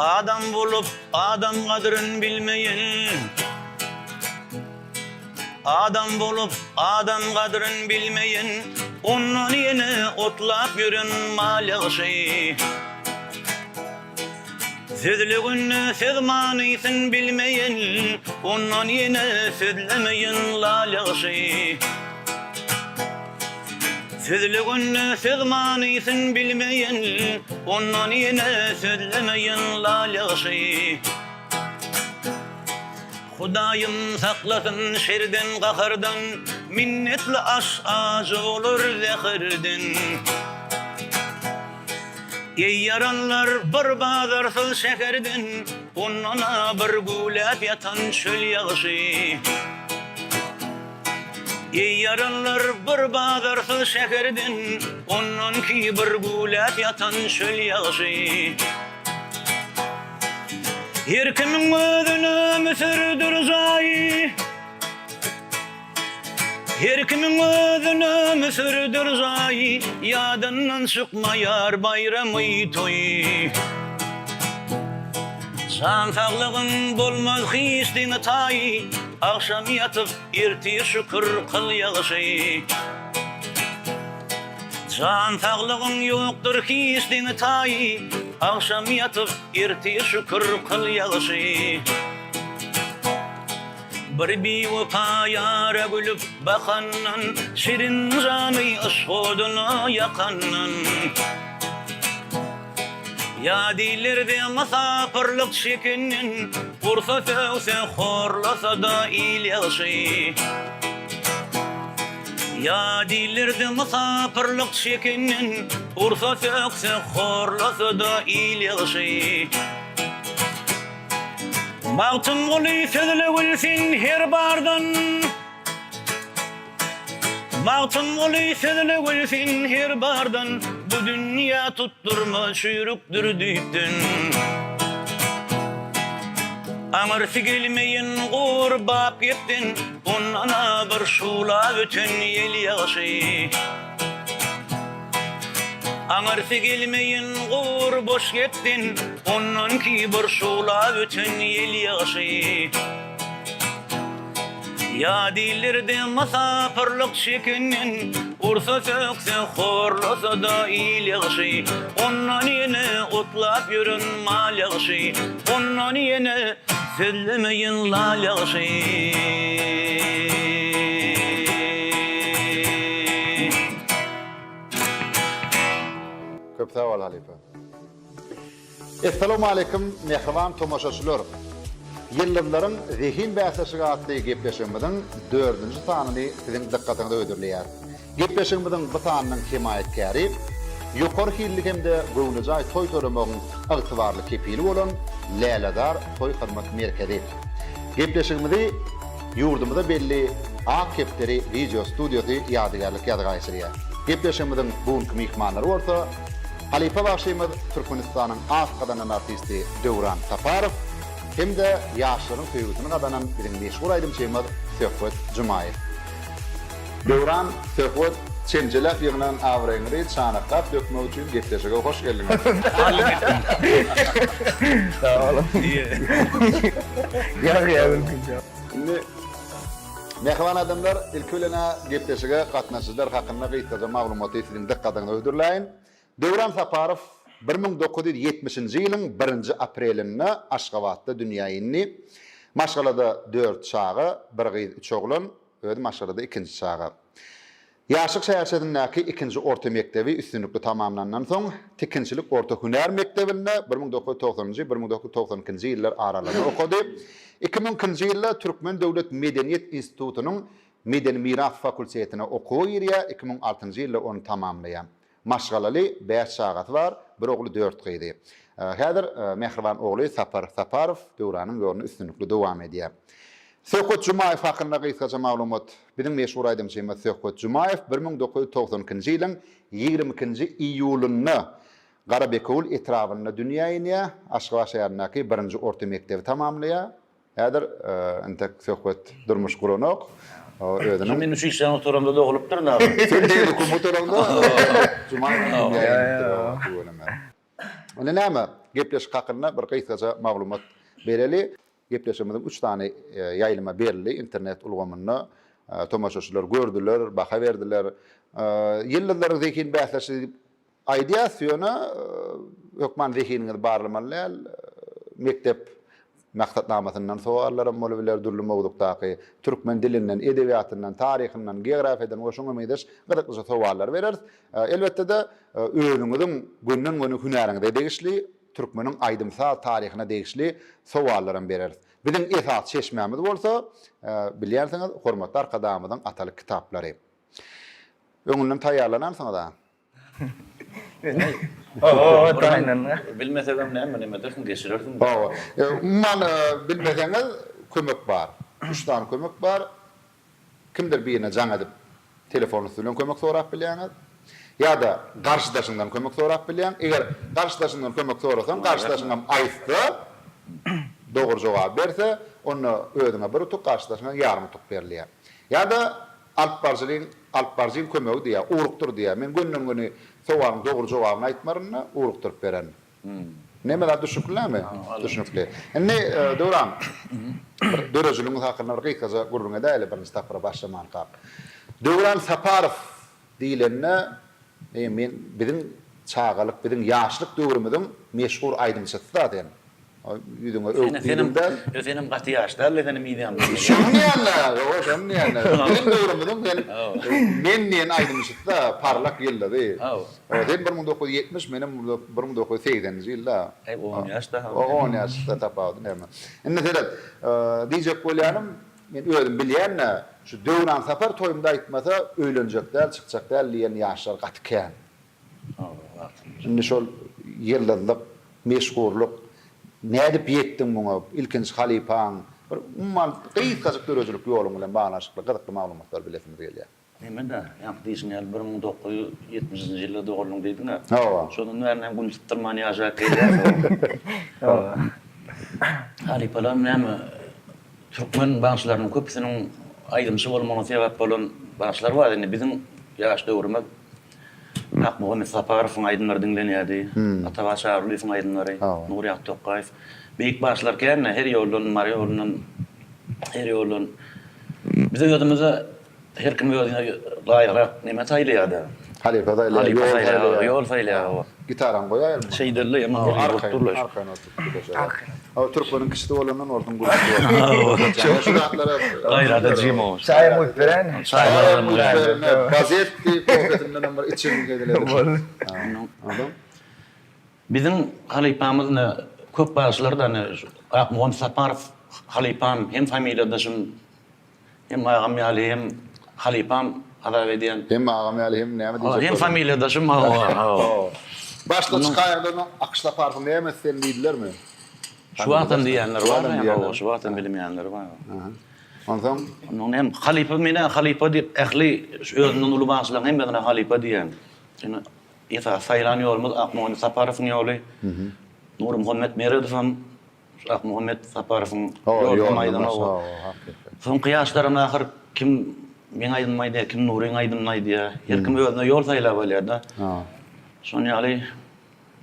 Adam bolup adam gadryn bilmeýen Adam bolup adam gadryn bilmeýen Ondan ýene otlap ýören mal ýagşy. Sözlegende söz manysyn bilmeýen Ondan ýene sözlemeýen lal ýagşy. Sözlegende söz manysyn bilmeýen, Ondan ýene sözlemeýin lal ýagşy. Hudaýym saklasyn şerden gahardan, Minnetli aş ajy bolar zäherden. Eý ýaranlar bir bazarsyz şäherden, Ondan-a bir güwläp ýatan çöl ýagşy. Eý ýaranlar bir bazarsyz şäherden, Ondan ki bir güwläp ýatan çöl ýagşy. Her kimiň özüne müsürdir jaýy, Her kimiň özüne müsürdir jaýy, Ýadyndan çykmaýar baýramy, toýy. Jan saglygyň bolmaz hiç deňi taýy, Agşam ýatyp, ertir şükür kyl ýagşy. Jan saglygyň ýokdur hiç deňi taýy, Agşam ýatyp, ertir şükür kyl ýagşy. Bir biwepa ýara gülüp bakandan, Şirin jany yşk oduna ýakandan. Ýa dillerde mysapyrlyk çekenden, Ursa sögse horlasa-da il ýagşy. Ýa dillerde mysapyrlyk çekenden, Ursa sögse horlasa-da il ýagşy. Magtymguly sözlegil sen her bardan. Magtymguly sözlegil sen her bardan, Bu dünýä tutdurma çüýrükdir düýpden. Aňyrsy gelmeýin gur bap gepden, Ondan-a bir şugla öten ýel ýagşy. Aňyrsy gelmeýin gur boş gepden, Ondan ki bir şugla öten ýel ýagşy. Ýa dillerde mysapyrlyk çekenden, Ursa sökse, horlasa-da il ýagşy, Ondan ýene otlap ýören mal ýagşy, Ondan ýene sözlemeýin lal ýagşy. Köp sag bol halypa. Essalawmaleýkim mähriban tomaşaçylar! Ýyldyzlaryň zehin bäsleşigi atly gepleşigimiziň dördünji sanyny siziň dykgatyňyza hödürleýäris. Gepleşigimiziň bu sanynyň hemaýatkäri, ýokary hilli hem-de göwnejaý toý toýlamagyň ygtybarly kepili bolan Lälezar toý hyzmat merkezi. Gepleşigimizi ýurdumyza belli Ak kepderi wideo studiýasy ýadygärlik ýazga geçirýär. Gepleşigimiziň bu günki myhmanlary bolsa, Halypa bagşymyz Türkmenistanyň at gazanan artisti Döwran Saparow hem-de ýaşlaryň söýgüsini gazanan biziň meşhur aýdymçymyz Söhbet Jumaýew. Döwran, Söhbet, çemçeläp ýygnan abraýyňyzy çanaklap dökmek üçin gepleşige hoş geldiňiz. Sag boluň. Ýagýa gülkünç. Indi mähriban adamlar, ilki bilen-ä gepleşige gatnaşyjylar hakynda gysgaja maglumaty siziň dykgatyňyza hödürläýin. Döwran Saparow 1970-nji ýylyň birinji aprelinde Aşgabatda dünýä indi. Maşgalada dört çaga, bir gyz, üç oglan, özi maşgalada ikinji çaga. Ýaşlyk şäherçesindäki ikinji orta mekdebi üstünlikli tamamlandan soň, tikinçilik orta hünär mekdebinde 1990-njy, 1992-nji ýyllar aralygynda okady. 2002-nji ýylda Türkmen döwlet medeniýet institutynyň medeni miras fakultetine okuwa girýär, 2006-njy ýylda ony tamamlaýar. Maşgalaly, bäş çagasy bar, bir ogly, dört gyzy. Häzir mähriban ogly Sapar Saparow Döwranyň ýoluny üstünlikli dowam edýär. Söhbet Jumaýew hakynda gysgaça maglumat Biziň meşhur aýdymçymyz Söhbet Jumaýew 1992-nji ýylyň 22-nji iýulynda Garabekewül etrabynda dünýä inýär, Aşgabat şäherindäki birinji orta mekdebi tamamlaýar. Häzir entek söhbet durmuş guranok. Özüniň. Men üç işden gutaramda dogulypdyryn aga. Sen deňiz kum gutaraňda Jumaýew dünýä inipdir. Tüweleme. Indi näme? gepleşik hakynda bir gysgaça maglumat bereli. Gepleşigimiziň üç sany ýaýlyma berildi internet ulgamynda. Tomaşaçylar gördüler, baha berdiler. Ýyldyzlaryň zehin bäsleşigi diýip aýdýas, ýöne hökman zehiniňizi barlamaly däl. Mekdep maksatnamasyndan sowallaram bolubiler, dürli mowzukdaky türkmen dilinden, edebiýatyndan, taryhyndan, geografiýadan we şuňa meňzeş gyzyklyja sowallar bereris. Elbetde-de, özüňiziň gönden-göni hünäriňize degişli türkmeniň aýdym-saz taryhyna degişli sowallaram bereris. Biziň esasy çeşmämiz bolsa, bilýänsiňiz, hormatly Arkadagymyzyň atalyk kitaplary. Öňünden taýýarlanansyňyz-a? Hawa, taýynlandyk. Bilmesegem näme, neme edersiň, geçirersiň. Hawa. Umuman, bilmeseňiz, kömek bar. Üç sany kömek bar. Kimdir birine jaň edip, telefon üsti bilen kömek sorap bilýäňiz. Ýa-da garşydaşyňdan kömek sorap bilýäň. Eger garşydaşyňdan kömek sorasaň, garşydaşyňam aýtsa, dogry jogaby berse, onda özüňe bir utuk, garşydaşyňa ýarym utuk berilýär. Ýa-da alypbaryjynyň, alypbaryjyň kömegi diýýär, ugrukdyr diýýär. Men gönden-göni sowalyň dogry jogabyny aýtmaryn-da, ugrukdyryp bererin. Neme zat düşnükli-lämi? Düşnükli. Indi Döwran, bir döredijiligiňiz hakynda bir gysgaça gürrüň edäýeli birinji tapgyra başlamankak. Döwran Saparow diýlende, men biziň çagalyk, biziň ýaşlyk döwrümiziň meşhur aýdymçysy-da sen. Ýüzüňe öwüp diýdim däl. Senem gaty ýaş däl-le senem ýüzüňe. Şony diýýän-dä, hawa şony diýýän-dä. Biziň döwrümiziň sen men diýen aýdymçysy-da, parlak ýyldyzy. Sen 1970, menem 1980-nji ýylda. Äý, on ýaş daha. On ýaş-da tapawudy näme. Indi seret, diýjek bolýanym, men özüm bilýän-dä, şu Döwran Sapar toýumda aýtmasa, öýlenjek däl, çykjak däl diýen ýaşlar gaty kän. Indi şol ýyldyzlyk, meşhurlyk, nädip ýetdiň muňa, ilkinji halypaň, bir umuman gysgajyk döredijilik ýoluň bilen baglanyşykly gyzykly maglumatlary bilesimiz gelýär. Neme-dä, ýaňky diýşiň ýaly 1970-nji ýylda doguldyň diýdiň-ä. Hawa. Şondan bäri näme gün sypdyrman ýaşap gelýäs. Hawa. Halypalarym näme, türkmen bagşylarynyň köpüsiniň aýdymçy bolmagyna sebäp bolan bagşylar bar. Indi biziň ýaş döwrümiz Akmuhammet Saparowyň aýdymlary diňlenýärdi. Atabaý Çarylyýewiň aýdymlary, Nurýagdy Tokgaýew. Beýik bagşylar kän-dä, her ýoldan, Mary ýolundan, her ýoldan. Biz özümize her kim özüne laýygrak neme saýlaýar-da. Halypa saýlaýar, ýol saýlaýar. Ýol saýlaýar, hawa. Gitarany goýaýalymy? Şeýdeli, emma arkaýyn, arkaýyn oturyp gürleşeris. Hawa, türkmeniň kişisi bolandan bolsun, gürrüňçi bolsun. Şu zatlara Gaýrada Jimo. Çaýam guýup beräýin. Çaýam guýup beräýin. Gazet diýip, kofesindenem bir içiň hezil edip. Boldy. Biziň halypamyz ine köp bagşylar-da ine Akmuhammet Saparow halypam hem familiýadaşym Hem agam ýaly hem halypam azap edýän. Hem agam ýaly hem näme diýjek bolýaň. Hem familiýadaşym hawa hawa. Başda çykaýaňda Akyş Saparowyň nämesi sen diýdilermi? Şu wagtam diýýänler bar hawa şu wagtam bilmeýänler bar. Onsoň? Ondan hem halypa menä halypa diýip ähli özünden uly bagşylaryň hemmesine halypa diýýän. Ine esasy saýlan ýolumyz Akmuhammet Saparowyň ýoly. Nurmuhammet Meredowam Akmuhammet Saparowyň ýolundan aýdym hawa. Soňky ýaşlaram ahyr kim meň aýdymymy aýdýar, kim Nuryň aýdymyny aýdýar. Her kim özüne ýol saýlap alýar-da. Şonuň ýaly.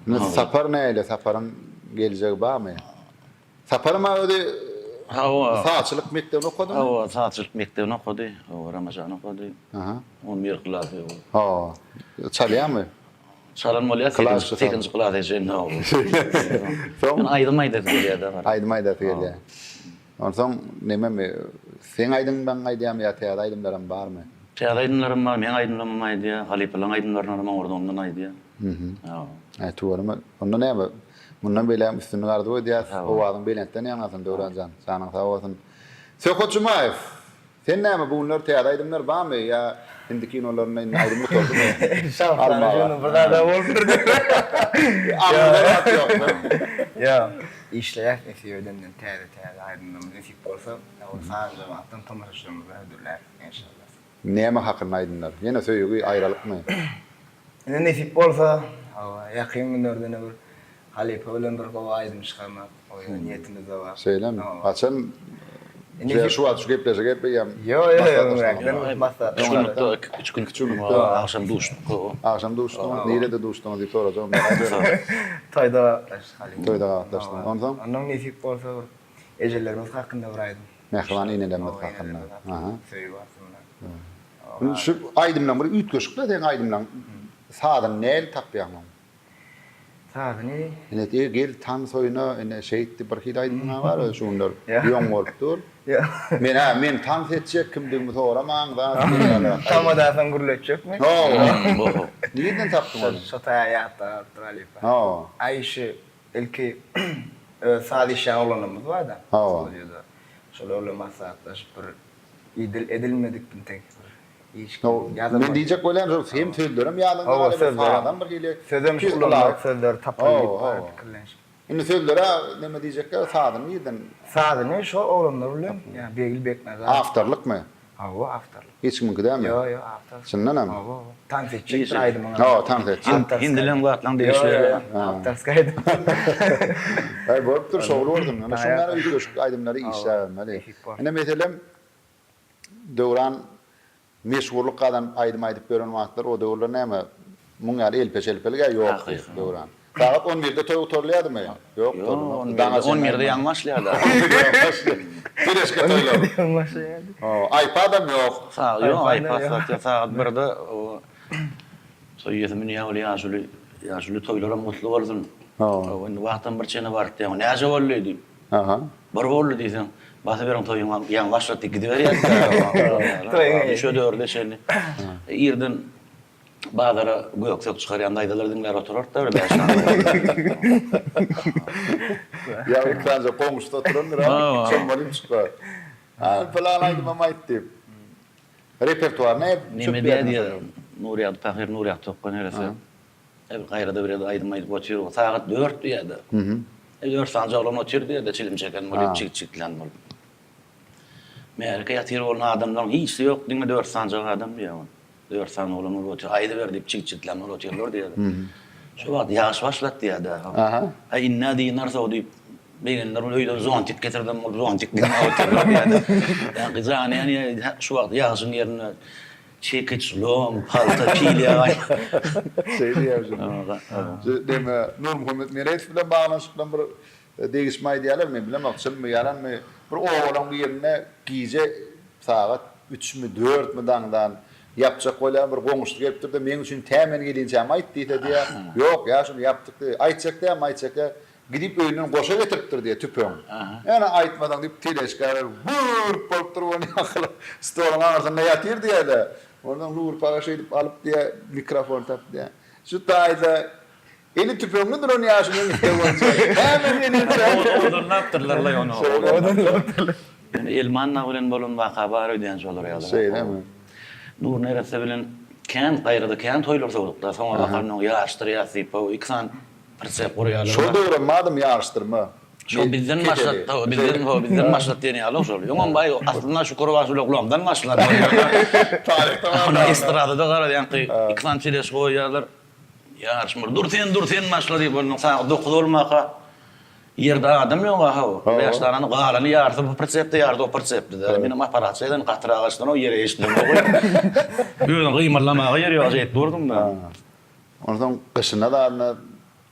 Indi Sapar nähili, Saparyň geljegi barmy? Saparam-a özi sazçylyk mekdebini okadymy? Hawa, sazçylyk mekdebini okady. Hawa, Ramazan okady. On bir klasy. Hawa. Çalýarmy? Çalan bolýar, sekizinji klasa çenli. Soň? Ýöne aýdym aýdasy gelýär-de. Aýdym aýdasy gelýär. Onsoň nememi, seň aýdymlaryňy aýdýarmy ýa täze aýdymlaram barmy? Täze aýdymlarym bar, meň aýdymlarymam aýdýar, halypalaryň aýdymlarynam oňurdygymdan aýdýar. Aý, tüweleme. Onda näme, mundan beýlägem üstünlik arzuw edýäs. Owazyň belentden ýaňlansyn, Döwran jan. Janyň sag bolsun. Söhbet Jumaýew! Sen näme bu günler täze aýdymlar barmy ýa hindi kinolarynda indi aýdym gutardymy? Şahsana şonda bir zada bolupdyr diýip. Almaga zat ýokmy? Ýok. Işleýäs nesip edenden täze täze aýdymlarymyz nesip bolsa ol sanlyja wagtdan tomaşaçylarymyza hödürläris enşalla. Näme hakynda aýdymlar? Ýene söýgi, aýralykmy? Indi nesip bolsa hawa ýakyn günlerde ýene bir Halypa bilen bir gowy aýdym çykarmak oýun niýetimizde bar. Şeýlemi? Haçan? Ýa şu wagt şu gepleşige eýýäm Ýo, ýo, öňräkden maslahatlaşdyk. Üç günlükde, üç gün, üç günlükde agşam duşduk. Agşam duşduňyz, nirede duşduňyz diýip sorajagym. Toýda gabatlaşdyk halypa. Toýda gabatlaşdyňyz. Onsoň? Onnoň nesip bolsa bir ejelerimiz hakynda bir aýdym. Mähriban enelerimiz hakynda. Aha. Söýgi hakynda. Şu aýdymlaň bir üýtgeşik-le seň aýdymlaň sazyny nähili tapýaň oň? Sazyny. Ine e gel tans oýna ine şeýtdi bir hili aýdymyň bar özi şu günler ýoň bolup dur. Men hä men tans etjek kimdigimi soramaň zat diýen ýaly. Tamadasaň gürletjekmi? Hawa. Nirden tapdyň ony? Şo taýa ýatda galypdyr halypa. Hawa. Aý şu ilki öz saz işleýän oglanlarymyz barda studiýada. Şolar bilen maslahatlaşyp bir idil edilmedik intek bir Hiç kim ýazylmady. Men diýjek bolýan şol hem sözlerem ýazyň Hawa ýaly sözlerem. sazam bir hili Sözem şu ulanmak sözleri tapyl diýip bar pikirlenişip. Indi sözlere neme diýjekler sazyny nirden? Sazyny şol oglanlar bilen ýa Begli Beknazarow. Awtorlykmy? Hawa awtorlyk. Hiç kimiňki dälmi? Ýo ýo awtor. Çyndanam? Hawa hawa. Tans etjekdir aýdymyň ady. Hawa tans etjek. Hindileň zatlaň degişli. Ýo ýo awtorskiý aýdym. Aý bolupdyr şowly bolsun. Ine şuň ýaly üýtgeşik aýdymlary işläbermeli. Ine meselem Döwran meşhurlyk gazanyp aýdym aýdyp ýören wagtlary o döwürler näme muň ýaly elpe-şelpelik-ä ýokdy Döwran. Sagat on birde toý gutarylýardymy? Ýok gutarylmazdy. Daňa On birde ýaňy başlaýardy. On birde ýaňy başlaýardy. Teleşka toýlar. On birde ýaňy başlaýardy. Hawa, iPadam ýok. Ýok, iPad zat ýok. Sagat birde toý eýesi münýär ol ýaşuly. Ýaşuly toýlaram gutly bolsun. Hawa. Indi wagtam bir çene baryp diýýär. Näçe boldy diýip. Aha. Bir boldy diýseň, basyberiň toýuňa, ýaňy başlat diýip gidiberýärdi. Toýuň Üçe dörde çenli. Irden bazara gök-sök çykarýan daýzalar diňläp oturardy-da bir bäş sany. Ýa bir sanyja goňşusy oturandyr, a, çommalyp çykar. A, pylan aýdymam aýt diýip. Repertuar ne Neme diýýär, Nurýagdy pahyr, Nurýagdy tokga nerese. Bir gaýrada bir ýerde aýdym aýdyp otyr. Sagat dörtdi ýa-da. Dört sany oglan otyrdy ýerde çilim çeken bolup, çilt-çiltlän bolup. Märeke ýatyr bolan adamlaryň hiçsi ýok, diňe dört sanjak adam diýýär. Dört sany oglan bolup otyr. Aýdyber diýip çilt-çiltlän bolup otyrlar diýýär. Şo wagt ýagyş başlady diýýär-de. Aý indi-ä dynarys-ow diýip, begenler bolup öýden zontik getirdim bolup zontik diňläp otyrlar diýýär-de. Ýaňky jany şu wagt ýagyşyň ýerinde Çekiç, lom, palta, pil ýaý. Şeý diýýär şu. Şu neme Nurmuhammet Meredow bilen baglanyşykly bir degişme aýdýarlar, men bilemok çynmy, ýalanmy. Bir obalaň birinde gije sagat üçmi, dörtmi daňdan ýapjak bolýar, bir goňşusy gelipdir-de, meň üçin tä men gelinçäm aýt diýse diýýär, ýok ýaşuly ýapdyk diýýär. Aýtjak dälmi, aýtjak däl. Gidip öýünden goşa getiripdir diýýär, tüpeň. Ýöne aýtmasaň diýip, teležka berip, gürp bolupdyr ony ýakylyp, stoluň aňyrsynda ýatyr diýýär-de. Onsoň Nury paga şeýdip alyp diýýär, mikrofon tapyp diýýär. Şu taýda eli tüpeňli duran ýaşulyň isegi boýunça, Näme meniň Owadanlapdyrlar-laý ony. Owadanlapdyrlar. Ýöne Elman dagy bilen bolan waka bar öýdýän şolar ýaly. Şeýlemi? Nury neresse bilen kän gaýrada kän toýlar sowduk-da, soňabaka indi ýaryşdyrýas diýip, iki sany Prisep gurýarlar. Şol döwrem madym ýaryşdyrma. Şol bizden başlat, hawa bizden, hawa bizden başlat diýen ýaly şol. Öňem baý aslynda Şükür bagşy oglandan başlady. Taryhda bar. Ony estradada gara ýaňky iki sany çeleş goýýarlar. Ýaryşma dur sen dur sen başla diýip ondan sagat 9 bolmaka ýerde adam ýok a hawa. Bäş sany galany ýarysy bu prisepde ýarysy o prisepde. Menem aparatçy eden gatyrak açdan o ýere eşidilenok. Özüň gymyldamaga ýer ýok şeýdip durdum da. Onsoň gyşyna zadyna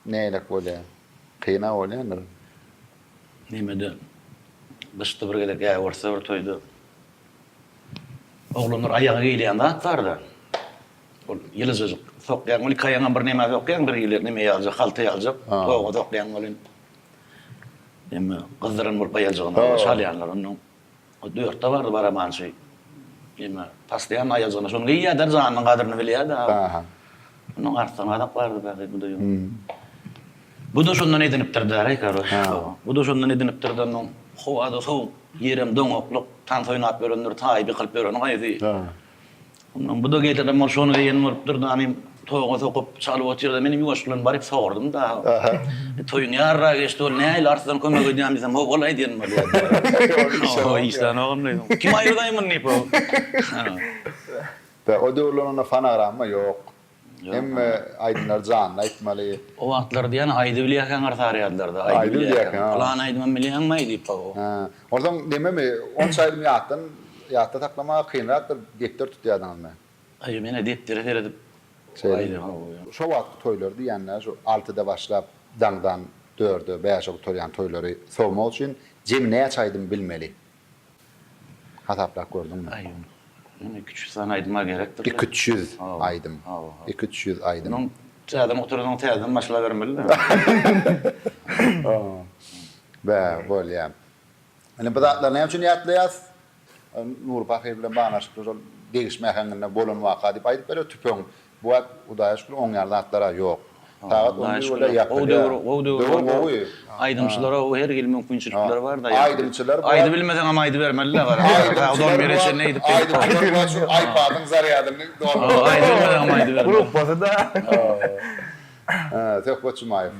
nägilek bolýar? Kyn-a bolýandyr. Nemede, gyşda bir gezek Äwürse bir toýda oglanlar aýaga geýilýän zat bar-da. Ol ýylyjajyk sokýaň, ol iki aýagyňam bir nemä sokýaň, bir hili neme ýaljak, halta ýaljak, toga sokýaň welin, neme, gyzdyran bolup aýajygyna çalýanlar onnoň. O dörtde bardy barabançy. Neme, pastaýan aýajygyna şony geýýärdi, janynyň gadyryny bilýärdi. Aha. Onuň arslan gazak bardy bäri, bu-da ýok. Bu-da şondan edinipdir däl-eý, karoç. Bu-da şondan edinipdir-de, onuň howa-da sowuk, ýerem doňaklyk, tans oýnap ýörendir, taýy bykylyp ýöreni gaýsy. Ondan bu-da getirdim, ol şony geýen bolupdyr, danym toga sokup, çalyp otyr-da, menem ýuwaş bilen baryp sordum-da. Toýuň ýarra geçdi, ol nähili Arslan kömek edýän diýsem, ho-ol-aý diýen bolýar. Ho, işlänogam diýdim. Kim aýyrdaý muny diýip, ho. O döwürler onda fonogramma ýok. Hemme aýdymlary janly aýtmaly. O wagtlar diýýän aýdy bilýärkäň arsarýardylar-da, aýdy bilýärkäň. Pylan aýdymam bilýäňmi-aý diýip hawa. Hä. Onsoň nememi, onça aýdym ýatdan, ýatda saklamaga kynrakdyr, depder tutýardyňyzmy? Aý, men-ä depdere seredip aýdym hawa. Şo wagtky toýlar diýýän-dä, şu altyda başlap, daňdan dörde, bäşe gutarýan toýlary sowmak üçin jemi näçe aýdym bilmeli? Hasaplap gördüňmi? Aý, ony 200 sany aýdym-a gerekdir. 200 aýdym. 200 aýdym. Onuň täzeden otursaň täzeden başlabermeli-dä. Bä, bolýa. Indi bu zatlary näme üçin ýatlaýas? Nury pahyr bilen baglanyşykly şol degişme äheňinde bolan waka diýip aýdyp berýär. Tüpeň Bu wagt Hudaýa şükür oň ýaly zatlar-a ýok. Sagat on bir bolýar ýapylýar. Gowy döwür, gowy döwür. Döwür gowy. Aýdymçylara her hili mümkinçilikler bar-da. Aýdymçylar bu wagt. Aýdybilmeseňem aýdybermeli-dä gara. Sagat on bire çenli aýdyp berip. Aýdymçylar bu wagt şu iPad-yň zarýadyny dolduryp. Aýdybilmeseňem aýdybermeli. Gruppasy-da. Söhbet Jumaýew.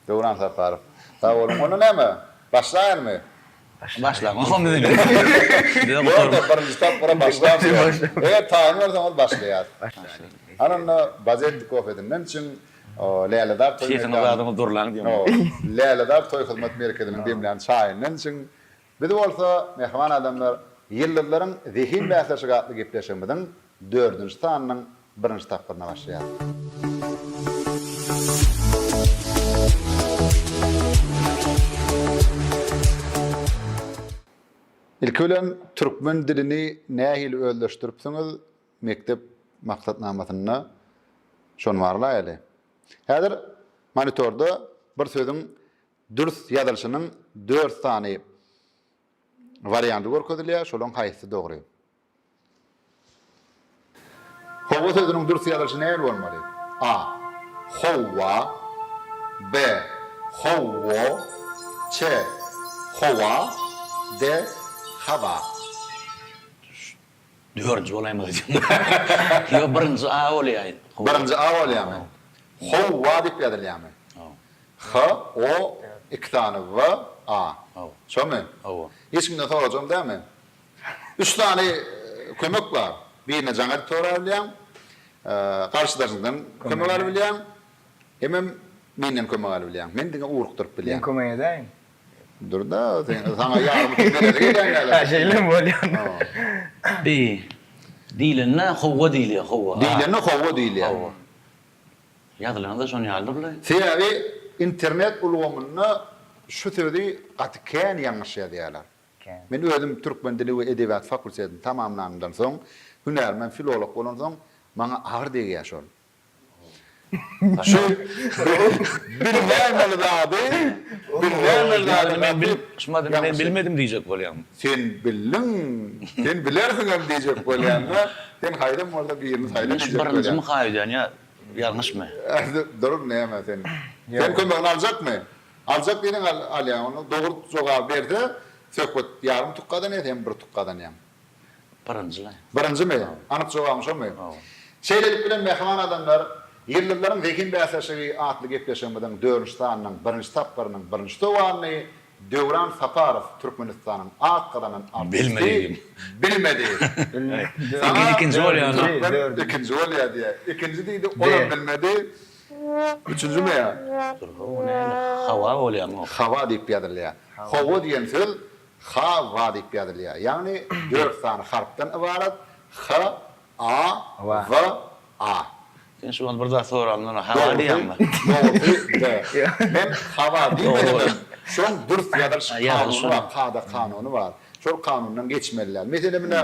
Döwran Saparow. Sag boluň. Onda näme? Başlaýalymy? Başlaň oňa bizi. Bize Ýok-da, birinji tapgyra başlap ýok. Eger taýyn bolsaňyz başlaýas. Hany onda Bazetti kofesinden içiň, Lälezar toý Sesiňiz zadyňyz durlaň diýen. Lälezar toý hyzmat merkeziniň demlän çaýyndan içiň. Biz bolsa, mähriban adamlar, Ýyldyzlaryň zehin bäsleşigi atly gepleşigimiziň dördünji sanynyň birinji tapgyryna başlaýarys. Ilki bilen türkmen dilini nähili özleşdiripsiňiz mekdep maksatnamasynda şony barlaýaly. Häzir monitorda bir sözüň dürs ýazylyşynyň dört sany wariandy görkezilýär, şolaryň haýsysy dogry? Howa sözüniň dürs ýazylyşy nähili bolmaly? A. Howwa B. Howwo C. Howa D. Hawa. Dördünji bolaýmasa diýdim. Ýok, birinji A bolýar. Birinji A bolýarmy? Howwa diýip ýazylýarmy? H, O, iki sany W, A. Şomy? Hawa. Hiç kimden sorajagym dälmi? Üç sany kömek bar. Birine jaň edip sorabilýäň, garşydaşyňdan kömek alybilýäň, hemem menden kömek alybilýäň. Men diňe ugrukdyryp bilýän. Men kömek edäýin. Dur-da, sen saňa ýarym utuk beresi gelýän ýaly. Hä, şeýlemi bolýar? Bi, diýlende howwa diýilýär, howwa. Diýlende howwa diýilýär. Howwa. Ýazylanda şon ýalydyr-la. Sebäbi internet ulgamynda şu sözi gaty kän ýalňyş ýazýarlar. Men özüm türkmen dili we edebiýaty fakultetini tamamlanymdan soň, hünärmen filolog bolansoň, maňa agyr degýär şol. Şu bilmäýmeli zady, bilmäýmeli zady Men bil, şumat men bilmedim diýjek bolýaň. Sen bildiň, sen bilersiňem diýjek bolýan-da, sen haýsam bolsa birini saýla Men şu diýjek bolýan. birinjimi haýydýan ýa ýalňyşmy? Dur näme sen. Sen kömegini aljakmy? Aljak diýseň alýaň. Onda dogry jogaby berse, Söhbet ýarym utuk gazanýar, sen bir utuk gazanýaň. Birinji-le. Birinjimi? Anyk jogabyň şomy? Hawa. Şeýlelik bilen, mähriban adamlar, Ýyldyzlaryň zehin bäsleşigi atly gepleşigimiziň dördünji sanynyň birinji tapgyrynyň birinji sowalyny Döwran Saparow, Türkmenistanyň at gazanan artisti, bilmedi. Saňa ikinji bolýar. Türkmen ikinji bolýar diýýär. Ikinji diýdi, olam bilmedi. Üçünjimi ýa? Dur, o näme? Hawa bolýamy o? Hawa diýip ýazylýar. Hawa diýen söz ha-wa diýip ýazylýar. Ýagny dört sany harpdan ybarat, h, a, w, a. Sen şu wagt bir zat soramdan hawa diýýäňmi? Dogrusy, D. Men hawa diýmedimem. Şoň dürs ýazylyş kanuny bar, kada-kanuny bar. Şol kanundan geçmeli däl. Meselem, ine,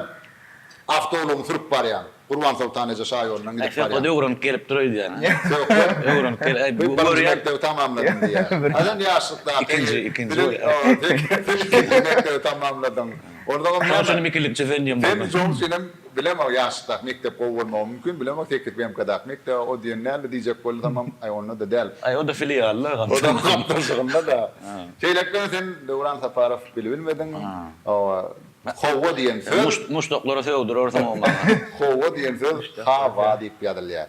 awtoulagyňy sürüp barýaň. Gurbansoltan eje şaýolundan gidip barýan. Söhbet öwrenip gelipdir öýdýän. Söhbet öwrenip gel. Aý bu birinji mekdebi tamamladym diýýär. A sen ýaşlykdaky Ikinji, ikinji. Sen ikinji mekdebi tamamladyň. Onsoňam näme? Şoň üçinem ikilikçi sen diýen bolmaly. Sen şoň üçinem bilemok ýaşlykdaky mekdep gowy bolmagy mümkin, bilemok 8 BMK-daky mekdep o diýen däldi diýjek bolsamam, aý onda-da däl. Aý o-da filially. O-da gatnaşygynda-da. Şeýlelikde sen Döwran Saparow bilibilmediň. Hawa. Howwa diýen söz. Muşdaklara sögdürersiň o maňa. Howwa diýen söz ha-wa diýip ýazylýar.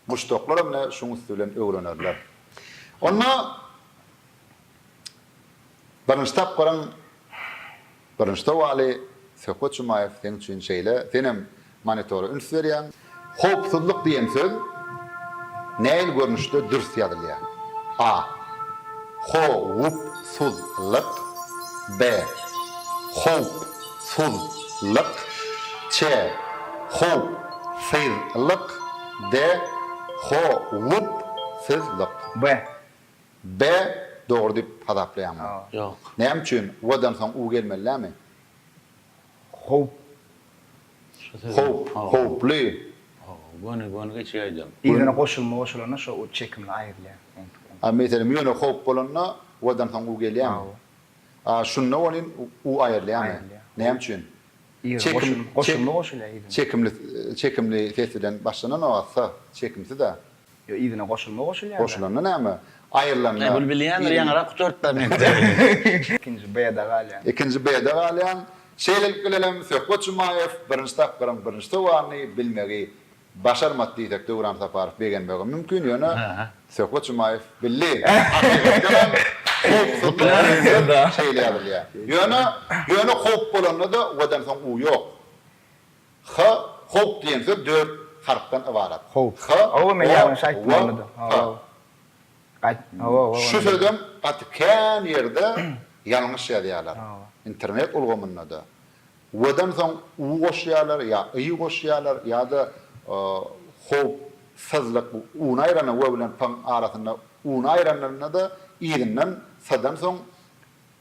Muşdaklaram ine şuň üsti bilen öwrenerler. Onda birinji tapgyryň birinji sowaly Söhbet Jumaýew seň üçin şeýle, senem monitora üns berýäň. Howpsuzlyk diýen söz. nähili görnüşde dürs ýazylýar? A. Ho-wup-suz-lyk B. Howp-suz-lyk C. Howp-syz-lyk D. Ho-wup-syz-lyk B. B. Dogry diýip hasaplaýaňmy? Ýok. Näme üçin? W-dan soň U gelmeli dälmi? Howp. Howp, howply. Göni, göni geçäýdim. Yzyna goşulma goşulanda şo u çekimli aýrylýar. A meselem ýöne howp bolanda w-dan soň u gelýärmi? A şunda welin u aýrylýarmy? Aýrylýar. Näme üçin? Yzyna goşulma goşulýar yzyna. Çekimli çekimli ses bilen başlananok assa, çekimsiz-ä. Ýok, yzyna goşulma goşulýar-da. Goşulanda näme? Aýrylanda. Bul bilýändir, ýaňyrak gutartda mekdebi. Ikinji B-de galýan. Ikinji B-de galýan. Şeýlelik bilenem Söhbet Jumaýew birinji tapgyryň birinji sowalyny bilmegi başarmady diýsek Döwran Saparow begenmegem mümkin, ýöne Söhbet Jumaýew bildi. Hakykatdanam howpsuzlyk diýen söz şeýle ýazylýar. Ýöne, ýöne howp bolanda-da w-den soň u ýok. H, howp diýen söz dört harpdan ybarat. Howp. H, Hawa, men O, ýalňyş aýtdym W, onda-da. P. Hawa. Gaýt, hawa, hawa. Şu sözem gaty kän ýerde ýalňyş ýazýarlar. Hawa. Internet ulgamynda-da. W-den soň U goşýarlar ýa Y goşýarlar ýa-da howp syzlyk U-ny aýranda W bilen P-iň arasynda U-ny aýranlarynda-da yzyndan S-dan soň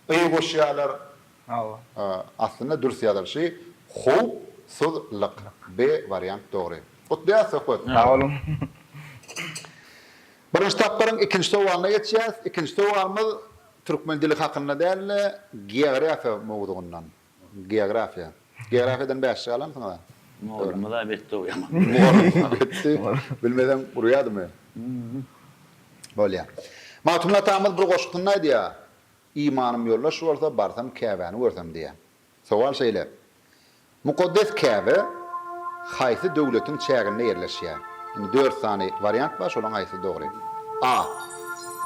Y goşýarlar. Hawa. Aslynda dürs ýazylyşy howp-suz-lyk. B wariant dogry. Gutlaýas Söhbet. Sag boluň. Birinji tapgyryň ikinji sowalyna geçýäs. Ikinji sowalymyz türkmen dili hakynda däl-de, geografiýa mowzugyndan. Geografiýa. Geografiýadan bäşlik alansyňyz-a? Mugallymyz-a betdi o ýaman. Mugallym betdi. Bilmeseň urýardymy? Bolýar. Magtymguly atamyz bir goşgusynda aýdýar, Imanym ýoldaş bolsa, barsam Käbäni görsem diýýär. Sowal şeýle, Mukaddes Käbe haýsy döwletiň çäginde ýerleşýär? Indi dört sany wariant bar, şolaryň haýsysy dogry? A.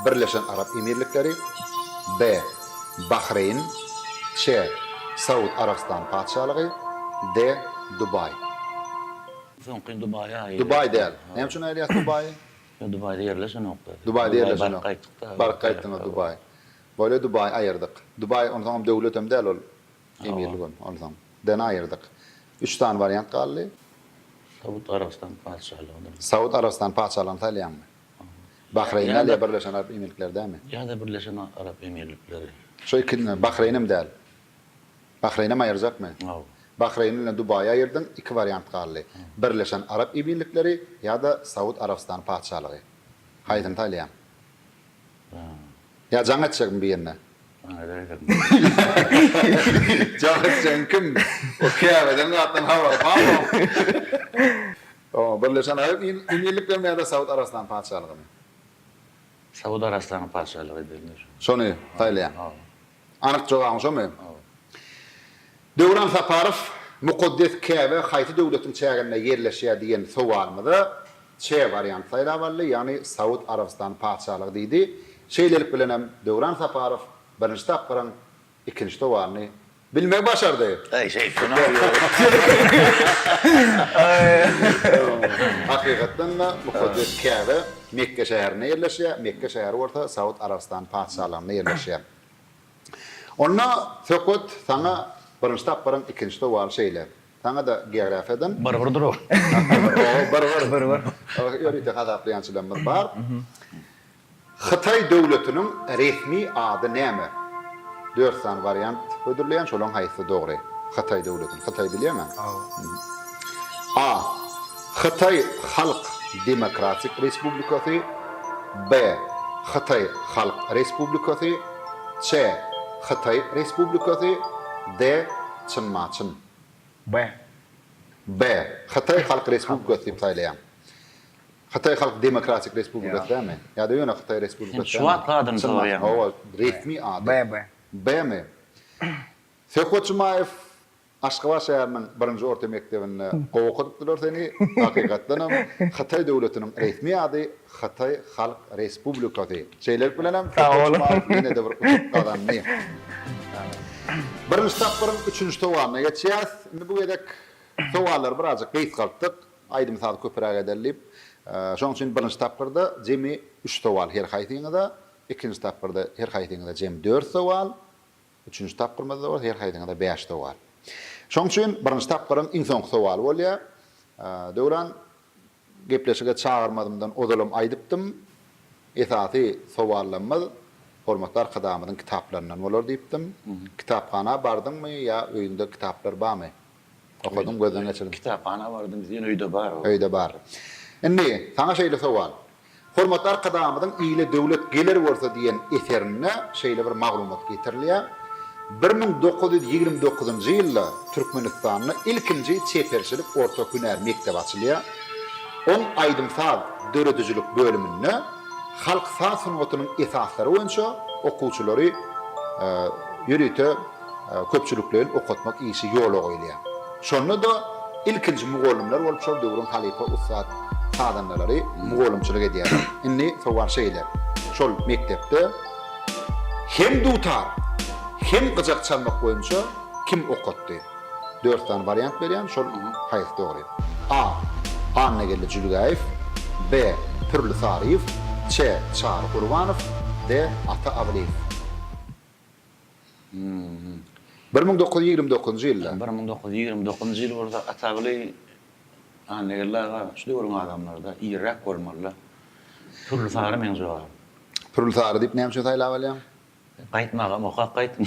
Birleşen Arap Emirlikleri B. Bahreýn C. Saud Arabystany Patyşalygy D. Dubaý. Soňky Dubaýa aýyrýar. Dubaý däl. Näme üçin aýyrýas Dubaýy? Ýok Dubaýda ýerleşenokda. Dubaýda ýerleşenok. Baryp gaýtdykda. Baryp gaýtdyňyz Dubaý. Bolýa Dubaýy aýyrdyk. Dubaý onsoňam döwletem däl ol emirligem onsoň. D-ni aýyrdyk. Üç sany wariant galdy. Saud Arabystan patyşalygydyr. Saud Arabystan patyşalygyny saýlaýaňmy? Bahreýn däl ýa Birleşen Arap Emirlikleri dälmi? Ýa-da Birleşen Arap Emirlikleri. Şo ikisini Bahreýnem däl. Bahreýnem aýyrjakmy? Hawa. Bahreýn bilen Dubaýy aýyrdyň, iki wariant galdy. Birleşen Arap Emirlikleri ýa-da Saud Arabystany Patyşalygy. Haýsyny saýlaýaň? Ýa jaň etjekmi birine? Jaň edäýseň. Jaň etjegiň kim? O Käbeden zatdan habary barmy oň? Oň Birleşen Arap Emirliklerimi ýa-da Saud Arabystany Patyşalygymy? Saud Arabystany Patyşalygy diýilýär. Şony saýlaýaň. Hawa. Anyk jogabyň şomy? Döwran Saparow Mukaddes Käbe haýsy döwletiň çäginde ýerleşýär diýen sowalymyza Ç warianty saýlap aldy, ýagny Saud Arabystany Patyşalygy diýdi. Şeýlelik bilenem Döwran Saparow birinji tapgyryň ikinji sowalyny bilmegi başardy. Eý şeýtgin-ow. Hakykatdan-da Mukaddes Käbe Mekge şäherinde ýerleşýär, Mekge şäheri bolsa Saud Arabystany Patyşalygynda ýerleşýär. Onda Söhbet saňa birinji tapgyryň ikinji sowaly şeýle. Saňa-da geografiýadan. Bir-bir dur-ow. Hawa, bir-bir. Bir-bir. Ýörite hasaplaýançylarymyz bar. Hytaý döwletiniň resmi ady näme? Dört sany wariant hödürleýän, şolaryň haýsysy dogry? Hytaý döwletiniň. Hytaý bilýäňä? Hawa. A. Hytaý Halk Demokratik Respublikasy B. Hytaý Halk Respublikasy C. Hytaý Respublikasy D. Çyn-maçyn. B. B. Hytaý Halk Respublikasy diýip saýlaýaň. Hytaý Halk Demokratik Respublikasy dälmi? Ýa-da ýöne Hytaý Respublikasy Sen şu wagtky adyny soraýaňmy? Hawa, resmi ady. B, B. B-mi? Söhbet Jumaýew Aşgabat şäheriniň birinji orta mekdebinde gowy okadypdylar seni. Hakykatdanam, Hytaý döwletiniň resmi ady Hytaý Halk Respublikasy. Şeýlelik bilenem Söhbet Jumaýew ýene-de bir utuk gazandy. Birinji tapgyryň üçünji sowalyna geçýäs. Indi bu gezek sowallary birazjyk gysgaltdyk. Aýdym-sazy köpüräk edeli diýip. Şonuň üçin birinji tapgyrda jemi üç sowal her haýsyňyza, ikinji tapgyrda her haýsyňyza jemi dört sowal, üçünji tapgyrymyzda bolsa her haýsyňyza bäş sowal. Şonuň üçin birinji tapgyryň iň soňky sowaly bolýar. Döwran, gepleşige çagyrmazymdan ozalam aýdypdym, esasy sowallarymyz hormatly Arkadagymyzyň kitaplaryndan bolar diýipdim. Kitaphana bardyňmy ýa öýüňde kitaplar barmy? Okadyň, gözden geçirdiň. Kitaphana bardym, ýöne öýde bar. Öýde bar. Indi, saňa şeýle sowal. Hormatly Arkadagymyzyň Ile döwlet geler bolsa diýen eserinde şeýle bir maglumat getirilýär, 1929-njy ýylda Türkmenistanda ilkinji çeperçilik orta hünär mekdebi açylýar. Oň aýdym-saz döredijilik bölüminde halk saz sungatynyň esaslary boýunça okuwçylary ýörite köpçülikleýin okatmak işi ýola goýulýar. Şonda-da ilkinji mugallymlar bolup şol döwrüň halypa ussat sazandalary mugallymçylyk edýärler. Indi sowal şeýle, şol mekdepde hem dutar, hem gyjak çalmak boýunça kim okatdy? Dört sany wariant berýän, şol haýsy dogry? A. Annageldi Jülgäýew B. Pürli Saryýew C. Çary Gurbanow D. Ata Abylyýew. 1929-njy ýylda. 1929-njy ýyl bolsa Ataguly Annageldi aga şu döwrüň adamlary-da, irräk bolmaly-da. Pürli Sary meň jogabym. Pürli Sary diýip näme üçin saýlap alýaň? Gaýtmagam okap gaýtdym.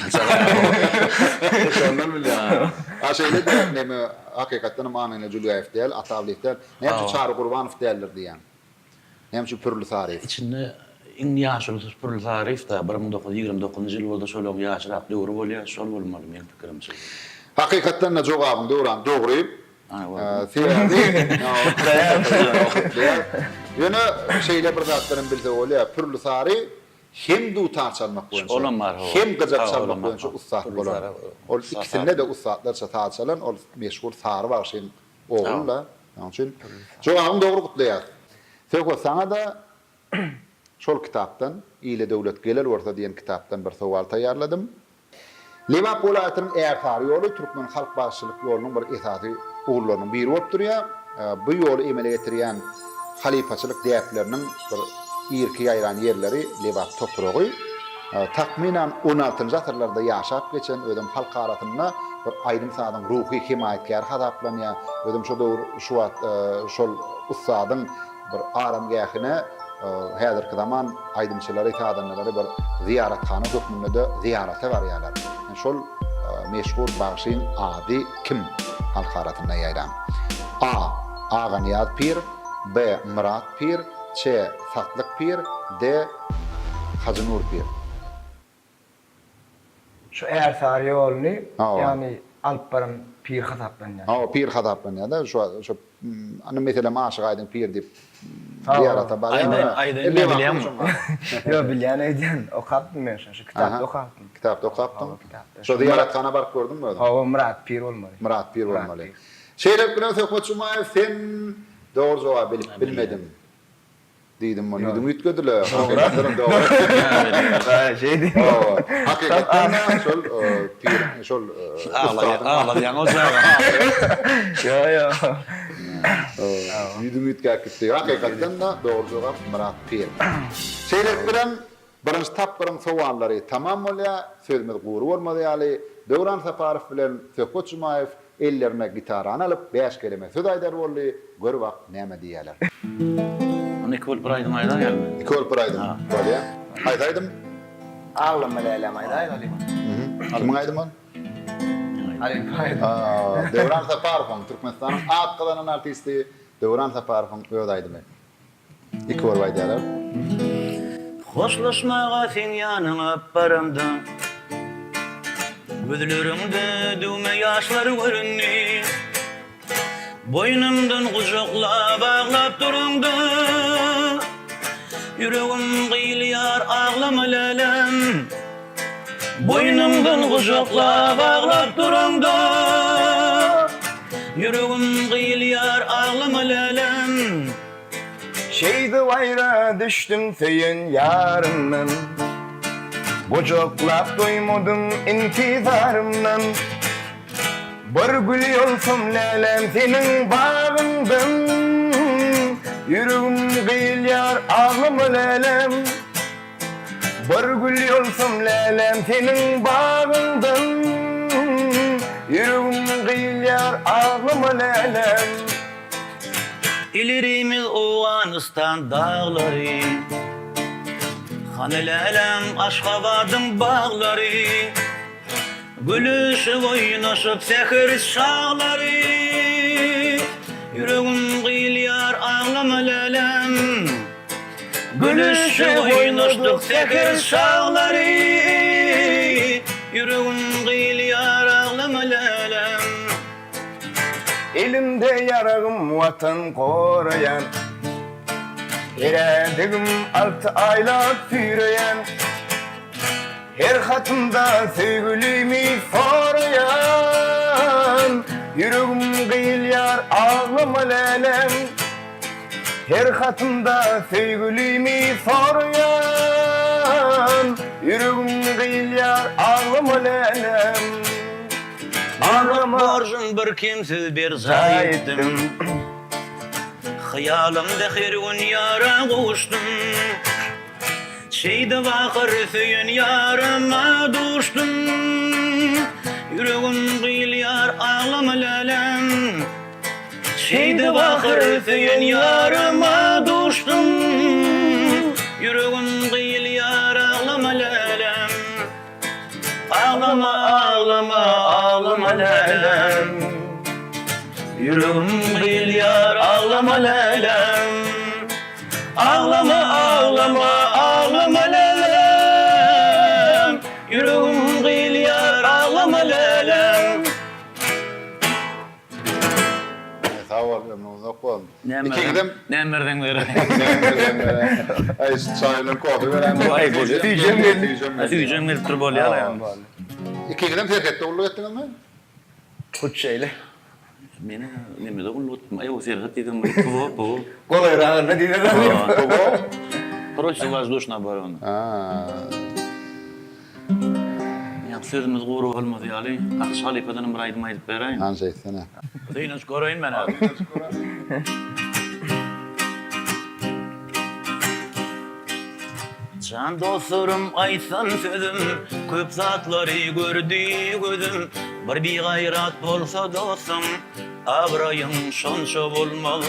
Şondan bilýän. A şeýle-de neme hakykatdanam Annageldi Jülgäýew däl, Ata Abylyýew däl. Näme üçin Çary Gurbanow däldir diýýäň? Näme üçin Pürli Saryýew? Içinde iň ýaşulusy Pürli Saryýew-da, 1929-njy ýyl bolsa şolaryň ýaşrak döwri bolýar, şol bolmaly meň pikirimçe. Hakykatdan-da jogabyň Döwran dogry. Sebäbi Ýöne şeýle bir zatlaram bilse bolýar, Pürli Sary hem dutar çalmak boýunça, hem gyjak çalmak boýunça ussat bolan. Ol ikisinde-de ussatlarça saz çalan, ol meşhur Sary bagşyň Ogul-da, şonuň üçin jogabyň dogry gutlaýas. Söhbet saňa-da şol kitapdan, Ile döwlet geler bolsa diýen kitapdan bir sowal taýýarladym. Lebap welaýatynyň Ärsary ýoly türkmen halk bagşyçylyk ýolunyň bir esasy ugurlarynyň biri bolup durýar. Bu ýoly emele getirýän halypaçylyk däpleriniň bir irki ýaýran ýerleri Lebap topragy. Takmynan on altynjy asyrlarda ýaşap geçen, özem halk arasynda bir aýdym-sazyň ruhy hemaýatkäri hasaplanýar. Özem şo döwür, şu wagt şol ussadyň bir aramgähine häzirki zaman aýdymçylary, sazandalary bir zyýarathana hökmünde-de zyýarata barýarlar. Şol meşhur bagşyň ady kim halk arasynda ýaýran? A. Aganyýaz pir, B. Myrat pir, C. Satlyk pir, D. Hajy Nur pir. Şu Ärsary ýoluny, ýagny alyp baran pir hasaplanýar. Hawa, pir hasaplanýar-da. Şu şu indi meselem Aşyk Aýdyň pir diýip zyýarata barýar. Aýdaýyn, men bilýänmi? Ýok, bilýän öýdýän. Okapdym men şony, şu kitapda okapdym. Kitapda okapdyň? Şo zyýarathana baryp gördüňmi özüň? Hawa, Myrat pir bolmaly. Myrat pir bolmaly. Şeýlelik bilen Söhbet Jumaýew sen dogry jogaby bilip bilmediň. Diýdim muny ýüzüň üýtgedile. Hakykatdanam dogry. Şeý diýdim. Hawa. Hakykatdan şol pir şol ussadyň Agladýaň o çaga. Ýo ýo. Ýüzüň üýtgäp gitdi. Hakykatdan-da dogry jogap Myrat pir. Şeýlelik bilen birinji tapgyryň sowallary tamam bolýar. Sözümiz gury bolmaz ýaly Döwran Saparow bilen Söhbet Jumaýew Ellerine gitarany alyp, bäş keleme söz aýdar boldy, gör bak, näme diýýäler. Onda iki bolup bir aýdym aýdaýalymy? Iki bolup bir aýdym. Bolýa. Haýsy aýdym? Aglama läläm aýdaýyk halypa. Kimiň aýdymy ol? Halypa aýdym. Döwran Saparowyň, Türkmenistanyň at gazanan artisti Döwran Saparowyň öz aýdymy. Iki bolup aýdýarlar. Hoşlaşmaga seň ýanyňa baramda, Gözleriňde düwme ýaşlar göründi. Boýnumdan gujaklap aglap duraňda, Ýüregim gyýylýar aglama läläm. Boýnumdan gujaklap aglap duraňda, Ýüregim gyýylýar aglama läläm. Şeýdip aýra düşdüm söýen ýarymdan, Gujaklap doýmadym intizarymdan. Bir gül ýolsam läläm seniň bagyňdan. Ýüregim gyýylýar aglama lälem. Bir gül ýolsam lälem seniň bagyňdan. Ýüregim gyýylýar aglama lälem. Ilerimiz Owganystan daglary. Hany lälem Aşgabadyň baglary. Gülüşip oýnaşyp säher çaglary Ýüregim gyýylýar aglama lälem Gülüşip oýnaşdyk säher çaglary Ýüregim gyýylýar aglama lälem. Elimde ýaragym watan goraýan Her ädigim alty aýlap süýreýän. Her hatymda söýgülimi soraýan, Ýüregim gyýylýar aglama lälem. Her hatymda söýgülimi soraýan, Ýüregim gyýylýar aglama lälem. Aglama borjum bir kemsiz berjaý etdim. Hyýalymda her gün ýara gowuşdym. Şeýdip ahyr söýen ýaryma duşdum. Ýüregim gyýylýar aglama lälem. Şeýdip ahyr söýen ýaryma duşdum. Ýüregim gyýylýar aglama lälem. Aglama aglama aglama lälem. Ýüregim gyýylýar aglama lälem. Aglama aglama aglama lälem Ýüregim gyýylýar aglama lälem. Sag bol ömrüň uzak bolsun. Ikiňizem Näme berseň beräý. Näme berseň beräý. Aý şu çaý bilen kofe beräýme. Aý bolýa. Süýjem geldi. Süýjem gelipdir bolýa. Ikiňizem serhetde gulluk etdiňizmi? Hut şeýle. Meni nemede gulluk etdim. Aý o serhet diýseň bir PWO PWO. Golaýragynda diýseň. PWO? Protiwozdušna oborona. Ýa sözümiz gury bolmaz ýaly, Akyş halypadanam bir aýdym aýdyp beräýiň. Hany şeýtsene. Synanyşyp göreýin men häzir. Jan dostlarym aýtsam sözüm, Köp zatlary gördi gözüm, Bir bigaýrat bolsa dostuň, Abraýyň şonça bolmaz.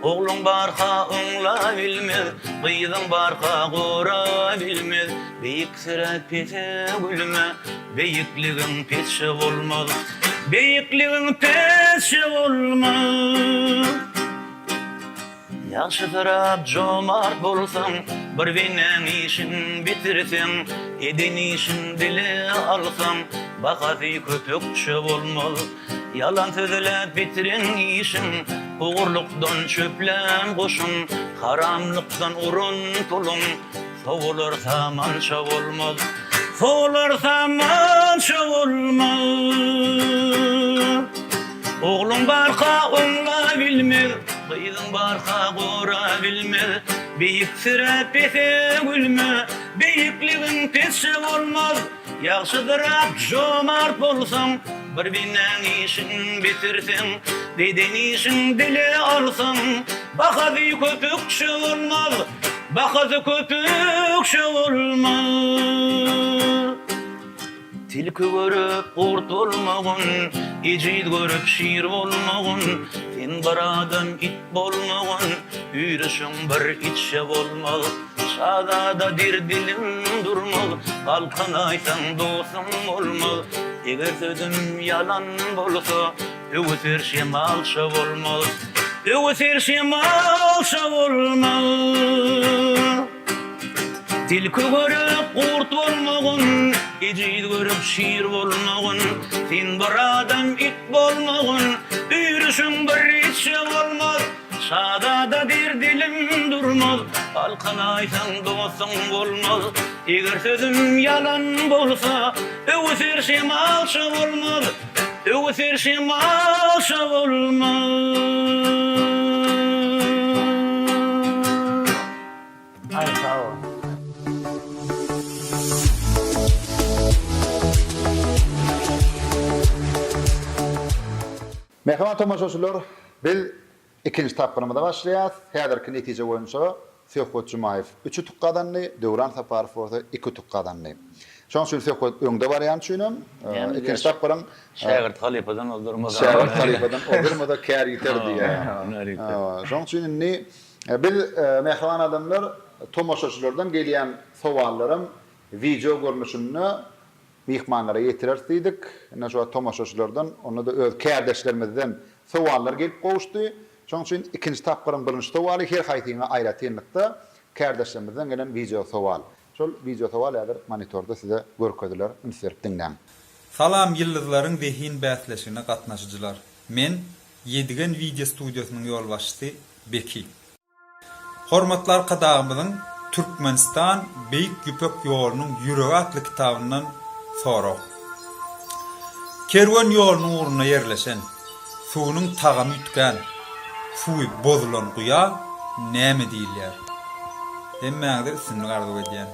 Ogluň barka oňlabilmez, Gyzyň barka gorabilmez, Beýiksirä pese gülme, Beýikligiň pesçe bolmaz, Beýikligiň pesçe bolmaz. Ýagşysyrap jomart bolsaň, Bir bendäň işin bitirseň, Eden işin dile alsaň, Bahasy köpükçe bolmaz. Ýalan sözläp bitiren işiň, Ogurlykdan çöplän goşuň, Haramlykdan uran puluň, Sowular samança bolmaz. Sowular samança bolmaz. Ogluň barka oňlabilmez, Gyzyň barka gorabilmez. Beýiksiräp pese gülme, Beýikligiň pesçe bolmaz. Ýagşydyrap jomart bolsaň, Bir bendäň işin bitirseň, Beden işin dile alsaň, Bahasy köpükçe bolmaz, Bahasy köpükçe bolmaz. Tilki görüp gurt bolmagyn, Ejiz görüp şir bolmagyn, Sen bir adam it bolmagyn, Üýrüşiň bir itçe bolmaz. Şazada dir diliň durmaz, Galkanaýsaň dostuň bolmaz. Eger sözüm ýalan bolsa, Öwüser şemalça bolmaz. Öwüser şemalça bolmaz. Tilki görüp gurt bolmagyn, Ejiz görüp şir bolmagyn, Sen bir adam it bolmagyn, Üýrüşiň bir itçe bolmaz. Şazada bir dilim durmaz, Galkanaýsaň dostuň bolmaz. Eger sözüm ýalan bolsa, Öwüser şemalça bolmaz, Öwüser şemalça bolmaz. Aý sag bol. Mähriban tomaşaçylar, biz. Ikinji tapgyrymyza başlaýas. Häzirki netije boýunça Söhbet Jumaýew üç utuk gazandy, Döwran Saparow bolsa iki utuk gazandy. Şonuň üçin Söhbet öňde barýany üçinem ikinji tapgyryň Şägirt halypadan ozdurmasa. Şägirt halypadan ozdurmasa kär ýiter diýýär. Şonuň üçin indi biz mähriban adamlar tomaşaçylardan gelýän sowallaram wideo görnüşinde myhmanlara ýetireris diýdik. Ine şu wagt tomaşaçylardan, onda-da öz kärdeşlerimizden sowallar gelip gowuşdy. Şonuň üçin ikinji tapgyryň birinji sowaly her haýsyňa aýratynlykda kärdeşlerimizden gelen wideo sowal. Şol wideo sowal häzir monitorda size görkeziler, üns berip diňläň. Salam Ýyldyzlaryň zehin bäsleşigine gatnaşyjylar. Men Ýedigen wideo studiýasynyň ýolbaşçysy Beki. Hormatly Arkadagymyzyň Türkmenistan, Beýik Ýüpek ýolunyň ýüregi atly kitabyndan sorag. Kerwen ýolunyň ugrunda ýerleşen, suwunyň tagamy üýtgän, suwy bozulan guýa näme diýilýär? Hemmäňize üstünlik arzuw edýän.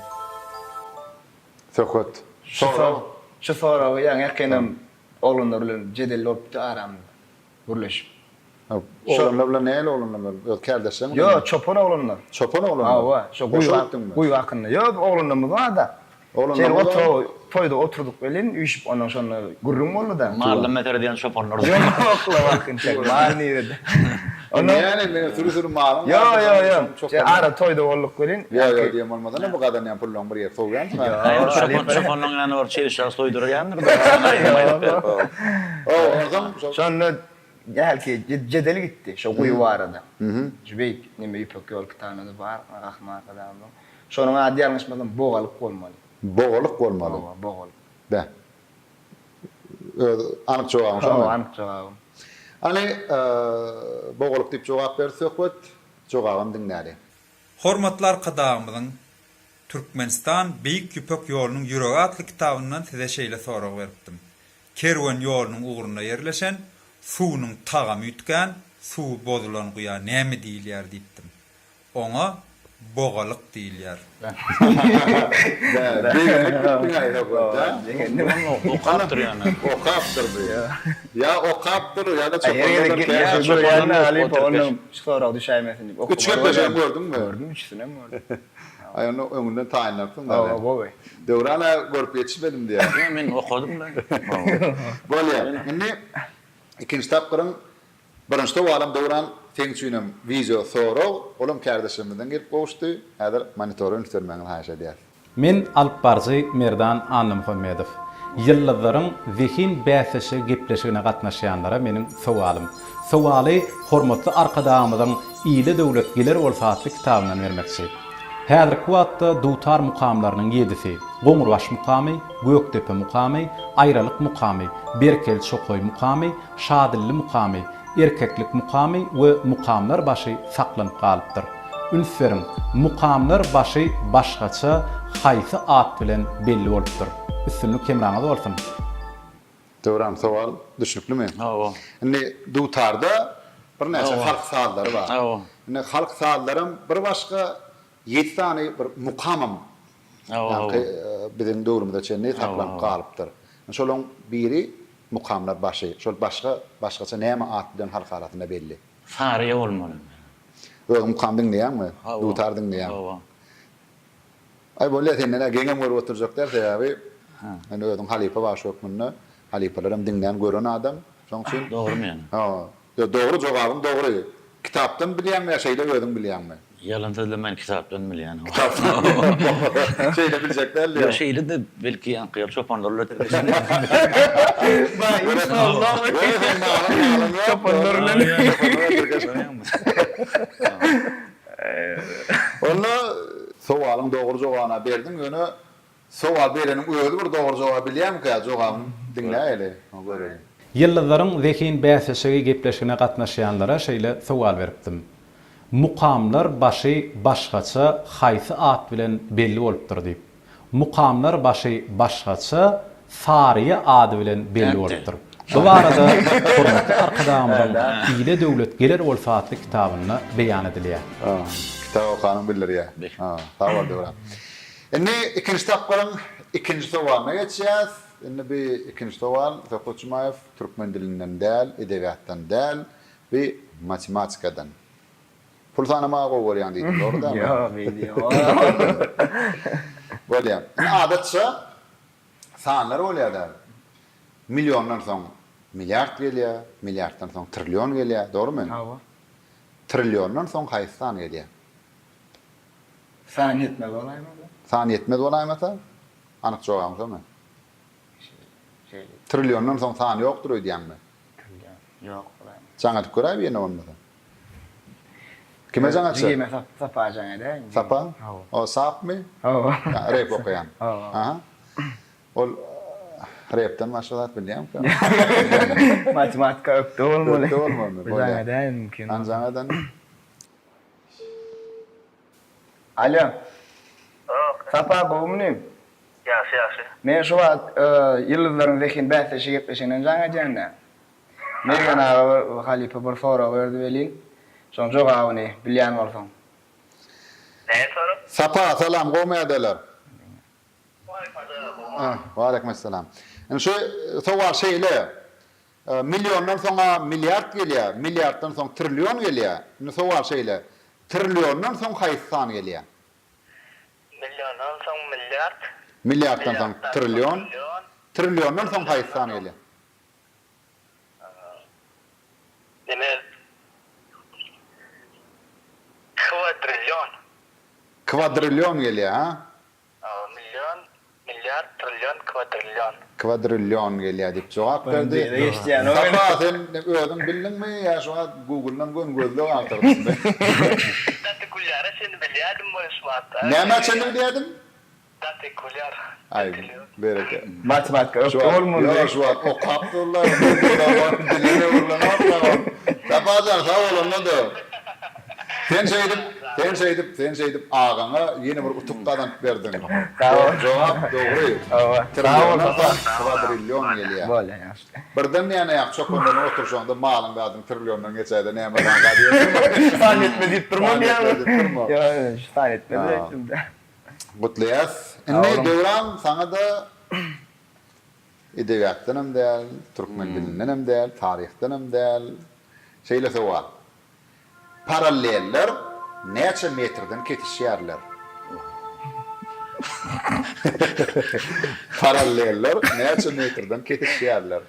Söhbet. Sorag. Şu soragy ýaňy-ýakynam oglanlar bilen jedel bolupdy aramyzda. Gürleşip. Oglanlar bilen nähili oglanlar bilen? Öz kärdeşleriň bilenmi? Ýok, çopan oglanlar. Çopan oglanlar? Hawa, şo guýy guýy hakynda. Ýok, oglanlarymyz bar-da. Oglanlarymyz bar. Şeýle toýda oturdyk welin, üýşüp ondan şonda gürrüň boldy-da. Maldan beter edýän çopanlar. Ýok-la, wagtyn çek, mal nirede. Näme, meniň süri-süri malym bar. Ýok, ýok, ýok. Ara toýda bolduk welin. Ýok, ýok diýen bolmasana, bu gazanýan pullaryň bir ýeri sowýansyň. Ýok, çopanlaryň ýanyna baryp çeýeşäk soýdurýandyr. Şonda hälki jedel gitdi şo guýy barada. Şu beýik neme Ýüpek ýol kitabynda-da bar, Gahryman Arkadagymyzyň. Şonuň ady ýalňyşmasam Bogalyk bolmaly. Bogalyk bolmaly. Hawa, Bogalyk. Beh. Öz anyk jogabyň şomy? Hawa, anyk jogabym. Hany, Bogalyk diýip jogap berdi Söhbet. Jogabam diňläli. Hormatly Arkadagymyzyň Türkmenistan, Beýik Ýüpek ýolunyň ýüregi atly kitabyndan size şeýle sorag beripdim. Kerwen ýolunyň ugrunda ýerleşen, suwunyň tagamy üýtgän, suwy bozulan guýa näme diýilýär diýipdim. Oňa bogalyk diýilýär. Begenip gitdiň-aý Söhbet-ä. Okapdyr ýöne. Okapdyr bu. Ýa okapdyr, ýa-da çopanlardan käşir. Çopanlardan şu sorag düşäýmesin diýip. Üç gepleşigem gördüňmi? Gördüm, üçüsinem gördüm. Aý onda öňünden taýynlanypsyň da. Hawa, gowy. Döwran-a görüp ýetişmedim diýýär. Ýok, men okadym-da. Bolýar. Indi ikinji tapgyryň birinji sowalam Döwran seň üçinem wideo sorag, olam kärdeşlerimizden gelip gowuşdy. Häzir monitora üns bermegiňizi haýyş edýäs. Men alypbaryjy Merdan Annamuhammedow. Ýyldyzlaryň zehin bäsleşigi gepleşigine gatnaşýanlara meniň sowalym. Sowaly hormatly Arkadagymyzyň Ile döwlet geler bolsa atly kitabyndan bermekçi. Häzirki wagtda dutar mukamlarynyň ýedisi, Goňurbaş mukamy, Gökdepe mukamy, Aýralyk mukamy, Berkeli çokaý mukamy, Şadilli mukamy, Erkeklik mukamy we Mukamlar başy saklanyp galypdyr. Üns beriň, Mukamlar başy başgaça haýsy at bilen belli bolupdyr? Üstünlik hemraňyz bolsun! Döwran, sowal düşnüklimi? Hawa. Indi dutarda birnäçe halk sazlary bar. Hawa. Indi halk sazlaram bir başga, ýedi sany bir mukamam ýaňky biziň döwrümize çenli saklanyp galypdyr. Şolaň biri Mukamlar başy. Şol başga, başgaça näme at bilen halk arasynda belli? Saryýa bolmaly. Özüň mukam diňleýäňmi? Hawa. Dutar diňleýäň? Hawa. Aý bolýa senden-ä geňem görüp oturjak däl sebäbi sen özüň halypa bagşy hökmünde halypalaram diňlän gören adam şoň üçin. Dogrymy ýöne? Hawa. Ýok dogry jogabyň dogry. Kitapdan bilýäňmi ýa şeýle özüň bilýäňmi? Ýalan sözlemän kitapdan bilýän. Kitapdan şeýle biljek däl diýýäň. Ýok şeýle-de belki ýaňky ýaly çopanlar bilen Çopanlar bilen. Onda sowalyň dogry jogabyna berdiň ýöne sowal bereniň özi bir dogry jogaby bilýärmikä jogabyny diňläýeli göreliň. Ýyldyzlaryň zehin bäsleşigi gepleşigine gatnaşýanlara şeýle sowal beripdim. Mukamlar başy başgaça haýsy at bilen belli bolupdyr diýip. Mukamlar başy başgaça Saryýa ady bilen belli bolupdyr. Bu barada hormatly Arkadagymyzyň Ile döwlet geler bolsa atly kitabynda beýan edilýär. Kitap okanyň bildirýär. Sag bol Döwran. Indi ikinji tapgyryň ikinji sowalyna geçýäs. Indi bu ikinji sowal Söhbet Jumaýew türkmen dilinden däl, edebiýatdan däl. Bu. Matematikadan. Pul sanamagy gowy görýäň diýdiň, dogry dälmi? Ýok, beýle ýok. Bolýar. Indi adatça sanlar bolýar-da. Milliondan soň milliard gelýär, milliarddan soň trillion gelýär, dogrumy? Hawa. Trilliondan soň haýsy san gelýär? San ýetmez bolaýmasa? San ýetmez bolaýmasa? Anyk jogabyň şomy? Şeýle. Trilliondan soň san ýokdur öýdýäňmi? Trillion. Ýok bolaýmasa. Jaň edip göräý birine bolmasa. Kime jaň etjek? Jigime Sapa jaň edäýin. Sapa? Hawa. O Sapmy? Hawa. Rep okaýan. Hawa. Aha. Ol repden başga zat bilýämikä? Matematika ökde bolmaly. Ökde bolmaly. Bir jaň edäýin mümkin bolsa. Hany jaň eden? Alo. Sapa gowumy inim? Ýagşy ýagşy. Men şu wagt Ýyldyzlaryň zehin bäsleşigi gepleşiginden jaň edýän-dä. Mergen aga bir halypa bir sorag berdi welin, şoň jogabyny bilýän bolsaň. Näme sorag? Sapa salam gowmy ýagdaýlar? Waleýkim essalam. Indi şu sowal şeýle, milliondan soň-a milliard gelýär, milliarddan soň trillion gelýär. Indi sowal şeýle, trilliondan soň haýsy san gelýär? Milliondan soň milliard. Milliarddan soň trillion. Trilliondan soň haýsy san gelýär? Neme? Kwadrillion. Kwadrillion gelýär, ha? Million, milliard, trillion, kwadrillion. Kwadrillion gelýär diýip jogap berdi. Sapa sen özüň bildiňmi ýa şu wagt Google-dan göni gözleg agtardyňmy? Gaty gülýara çenli bilýärdim we şu wagt. Nämä çenli bilýärdiň? Gaty gülýar. Aý bereke. Matematika ökde bolmaly. Ýok şu wagt okap durlar. Dile öwrülenok. Sapajan sag bol onda-da. Sen şeýdip, sen şeýdip, sen şeýdip agaňa ýene bir utuk gazanyp berdiň. Sag bol. Jogap dogry. Hawa. Sag bol Trilliona kwadrillion gelýär. Bolýar ýagşy. Birden näme ýa çopanlaryň oturyşyňda malyň zadyň trilliondan geçäýse näme zaňňar diýersiň. San ýetmez diýip durma San ýetmez diýip durma. Ýok, ýok, şu san ýetmez diýipdim-dä. Gutlaýas. Indi Döwran saňa-da edebiýatdanam däl, türkmen dilindenem däl, taryhdanam däl. Şeýle sowal. Paralleller näçe metrden kesişýärler? Paralleller näçe metrden kesişýärler?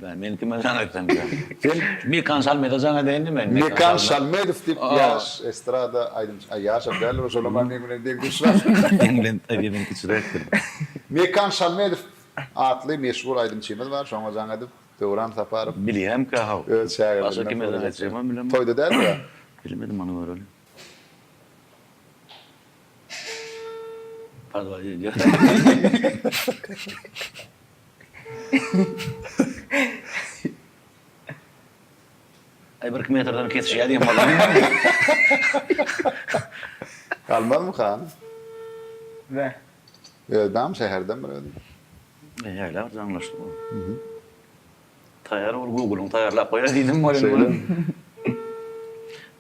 Men kime jaň etsem Sen Mekan Şalmede jaň edeýin men. Mekan Şalmedow diýip ýaş estrada aýdymçy, aý ýaşam däldir, şolam meň bilen deň duşrak. Meň bilen tabiben kiçiräkdir. Mekan Şalmedow atly meşhur aýdymçymyz bar, şoňa jaň edip Döwran Saparow. Bilýämkä how. Öz şägirdinden Başga kime jaň etjegimem bilemok. Toýda dälmi? Bilmedim ony göreli. Podwal edýär. Aý birki metrden kesişýär diýen bolarmy? Galmazmyka? Be. Özi şäherden bir özi. Ýaýla bir jaňlaşdy bu. Taýýar bol Google-yň taýýarlap goýar diýdim welin. Şeýle.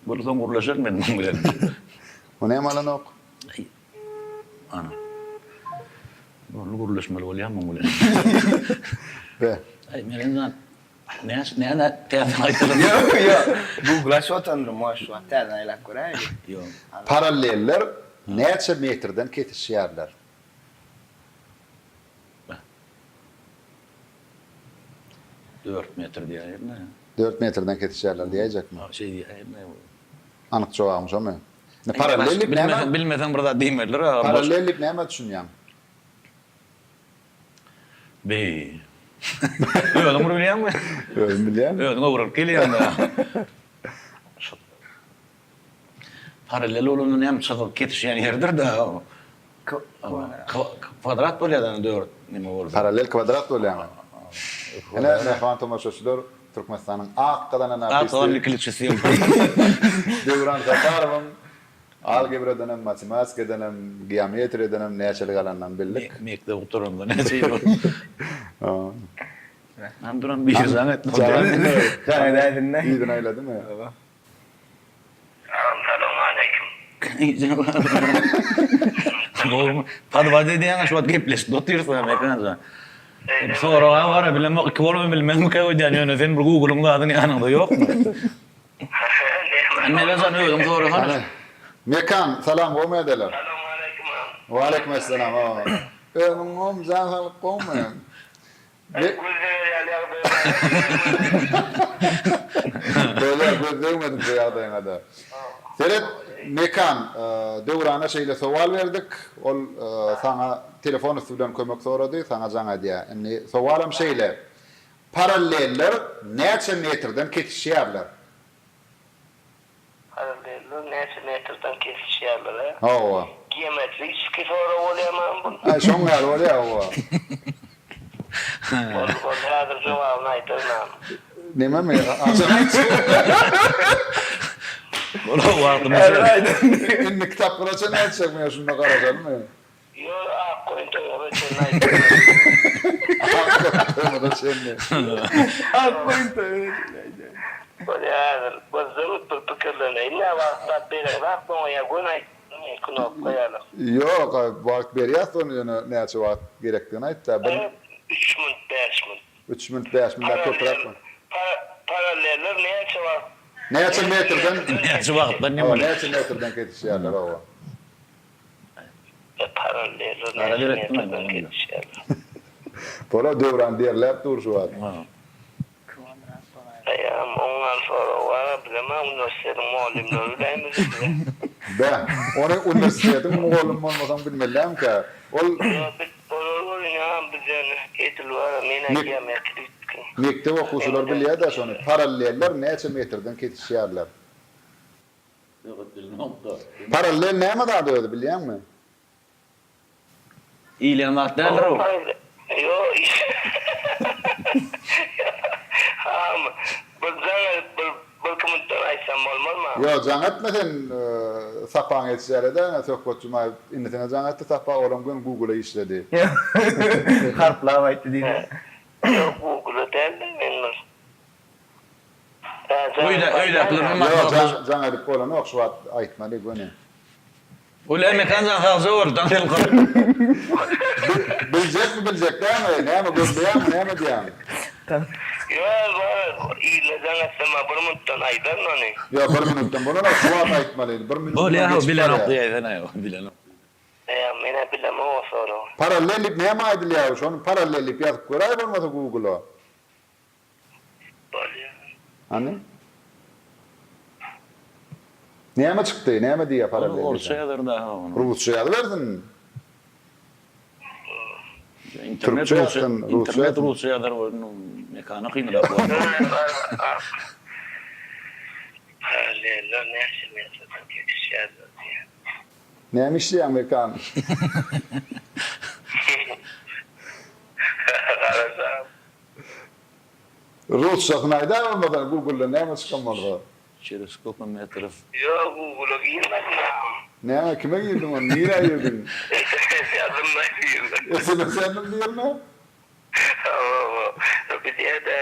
Bul soň gürleşerin men muň bilen. O näme alanok? Ana. Boldy gürleşmeli bolýar muň bilen. Be. Aý meniň zat näçe näme täze aýtdylar. Ýok ýok. Google açyp otandyryn moş şu wagt täzeden aýlap göräýeli. Ýok. Paralleller näçe metrden kesişýärler? 4 metr diýäýermi? 4 metrden kesişýärler diýäýjekmi? Şeý diýäýermi? Anyk jogabyň şomy? Indi parallel diýip näme? Bilmeseň bir zat diýmelidir aga. Parallel diýip nämä düşünýäň? Beý. Özüň bir bilýäňmi? Özüm bilýän. Özüň öwrenip gelýäň-dä. Parallel bolanda näme çyzyk kesişýän ýerdir-dä. Kwadrat bolýar da 4 neme bolsa. Parallel kwadrat bolýarmy? Ine mähriban tomaşaçylar Türkmenistanyň ak gazanan artisti. Ak gazanan klipçisi. Döwran Saparowyň algebradanam, matematikadanam, geometriýadanam näçelik alanyny bildik. Mekdep gutaranda näçe ýyl boldy? Hany duran biri jaň etdi. Jaň edäýsin-dä. Yzyna aýladymy? Salowmaleýkim. Gowumy? Podwada edýäňä şu wagt gepleşip otyrys a Mekan jan. Soraga bar-a bilemok iki bolmy bilmezmikä öýdýän ýöne sen bir Google-yň zadyň ýanyňda ýokmy? Mekan özüň sorasana. Mekan, salam gowmy ýagdaýlar? Salowmaleýkim agam. Waleýkim essalam. Özüň gowmy, jan saglyk gowmy? Göz deger ýaly ýagdaý bar. Bolýar, göz degmedim bu ýagdaýyňa-da. Seret, Mekan, Döwrana şeýle sowal berdik. Ol saňa telefon üsti bilen kömek sorady, saňa jaň edýär. Indi sowalam şeýle, Paralleller näçe metrden kesişýärler? Paralleller näçe metrden kesişýärler-ä? Hawa. Geometriçeskiý sorag bolýarmy bu? Aý, şoň ýaly bolýar, hawa. Boldy, boldy, häzir jogabyny aýdaryn agam. Nememi? Haçan aýtjak? Bolar, wagtymyz Häzir aýdaryn. Indiki tapgyra çenli aýtjakmy ýa şunda garaşalymy? Ýok, Akgoýun toýuna çenli aýtjak. Akgoýun toýuna çenli. Akgoýun toýuna çenli aýtjak. Bolýa häzir gözleňip bir pikirleneýin nä wagt zat bereňzak maňa ýa göni aýtdyňmy knopka ýaly. Ýok wagt berýäs ony ýöne näçe wagt gerekdigini aýtda bir. Üç minut bäş minut. Üç minut bäş minut köpräk mi? Paralleller näçe wagt. Näçe metrden. Näçe wagtdan näme. Näçe metrden kesişýärler hawa. Paralleller näçe metrden kesişýärler. Polat Döwran derläp dur şu wagt. Eýýäm oňňal sorag bar-a, bizem-ä uniwersitetiň mugallymlary biläýmeli size. Bäh, ony uniwersitetiň mugallymy bolmasaň bilmelilämkä? Ol. Ýok, bilip bolar welin, ýa bizden edil bar-a, men-ä geometristki. Mekdep okuwçylary bilýär-dä şony, paralleller näçe metrden kesişýärler? Ýok, bilemok-da. Parallel näme zat özi, bilýäňmi? Iýilýän zat däldir o. Ýok. Agam, bir jaň edip bir birki minutdan aýtsam bolmazmy? Ýok, jaň etme sen Sapaň etişýär-de, ine Söhbet Jumaýew inisine jaň etdi Sapa, olam göni Google-a işledi. Harplap aýtdy diýme. Ýok, Google-a däl-de, men bir Öýde öýdäkiler bilen Ýok, jaň jaň edip bolanok şu wagt aýtmaly göni. Gül Mekan jan sagja bol daň seni gyr. Biljekmi biljek dälmi näme gözleýäňmi näme edýäň. Ýok bar yzyna jaň etsem bir minutdan aýdaryn ony. Ýok bir minutdan bolanok şu wagt aýtmaly bir minutdan Bolýa geçip bilenok barýar. diýäýsene bilenok. Eýa menä bilemok o soragy. Parallel diýip näme aýdylýar şony parallel diýip ýazyp göräý bolmasa google-a. Bolýar. Hany? Näme çykdy? Näme diýýär parallel Ony orsça ýazar daha ony. Rusça ýazybersin. Internet Türkçe rusça, ýazsyn, rusça internet ýazsyn. rusça ýazar ony mekana kynrak bolar. Paralleller näçe metrden kesişýärler diýýär. Näme işleýäň Mekan? Garaşam. Rusçasyny aýdaý bolmasa google-da näme çykan bolsa. Çerez skolko metrov. Ýok google-a girmedim agam. Näme kime girdiň ony nirä girdiň? Sms ýazdym da birine. Sms ýazdyň birine? Hawa bilýädä.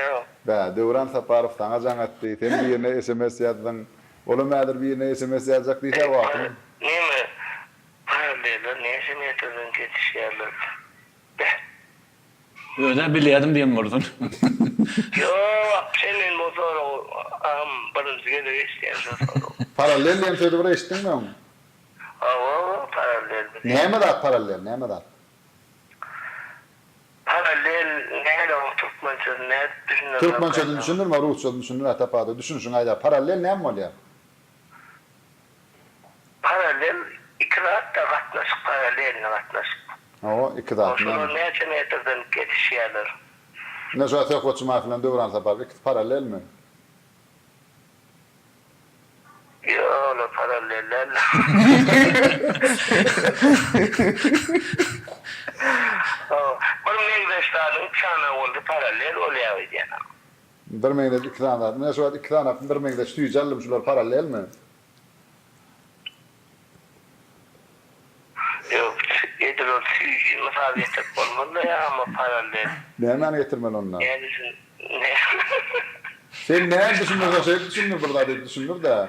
Bä Döwran Saparow saňa jaň etdi sen birine sms ýazdyň olam häzir birine sms ýazjak diýsä wagtyň. Neme paralleller näçe metrden kesişýärler beh. Özä bilýädim diýen bolsun. Ýok wapşe men bu soragy agam birinji gezek eşidýän şu soragy. Parallel diýen sözi bir eşitdiňmi öň? Hawa parallel bilýän. Näme zat parallel näme zat? Parallel näle oň türkmençesini nädip düşündirmek Türkmençesini düşündirme rusçasyny düşündir Ata düşünişiňi aýda parallel näme bolýar? Parallel iki zat-da gatnaşyk parallelny gatnaşyk. Hawa, iki zat. Şolar näçe metrden kesişýärler? Ine şu Söhbet Jumaýew bilen Döwran Saparow ikisi parallelmi? Ýok, olar parallel däl. Bir meňzeş zadyň iki sany bolsa parallel bolýar öýdýän. Bir meňzeş iki sany zat. Ine şu wagt iki sany bir meňzeş süýji aldym şular parallelmi? Ýok edil ol süýji mysal getirip bolmazda ýa amma parallel. Nämäni getirmeli onda? Näme düşün Sen näme düşündirseň şeýdip düşündir bir zat edip düşündir-dä.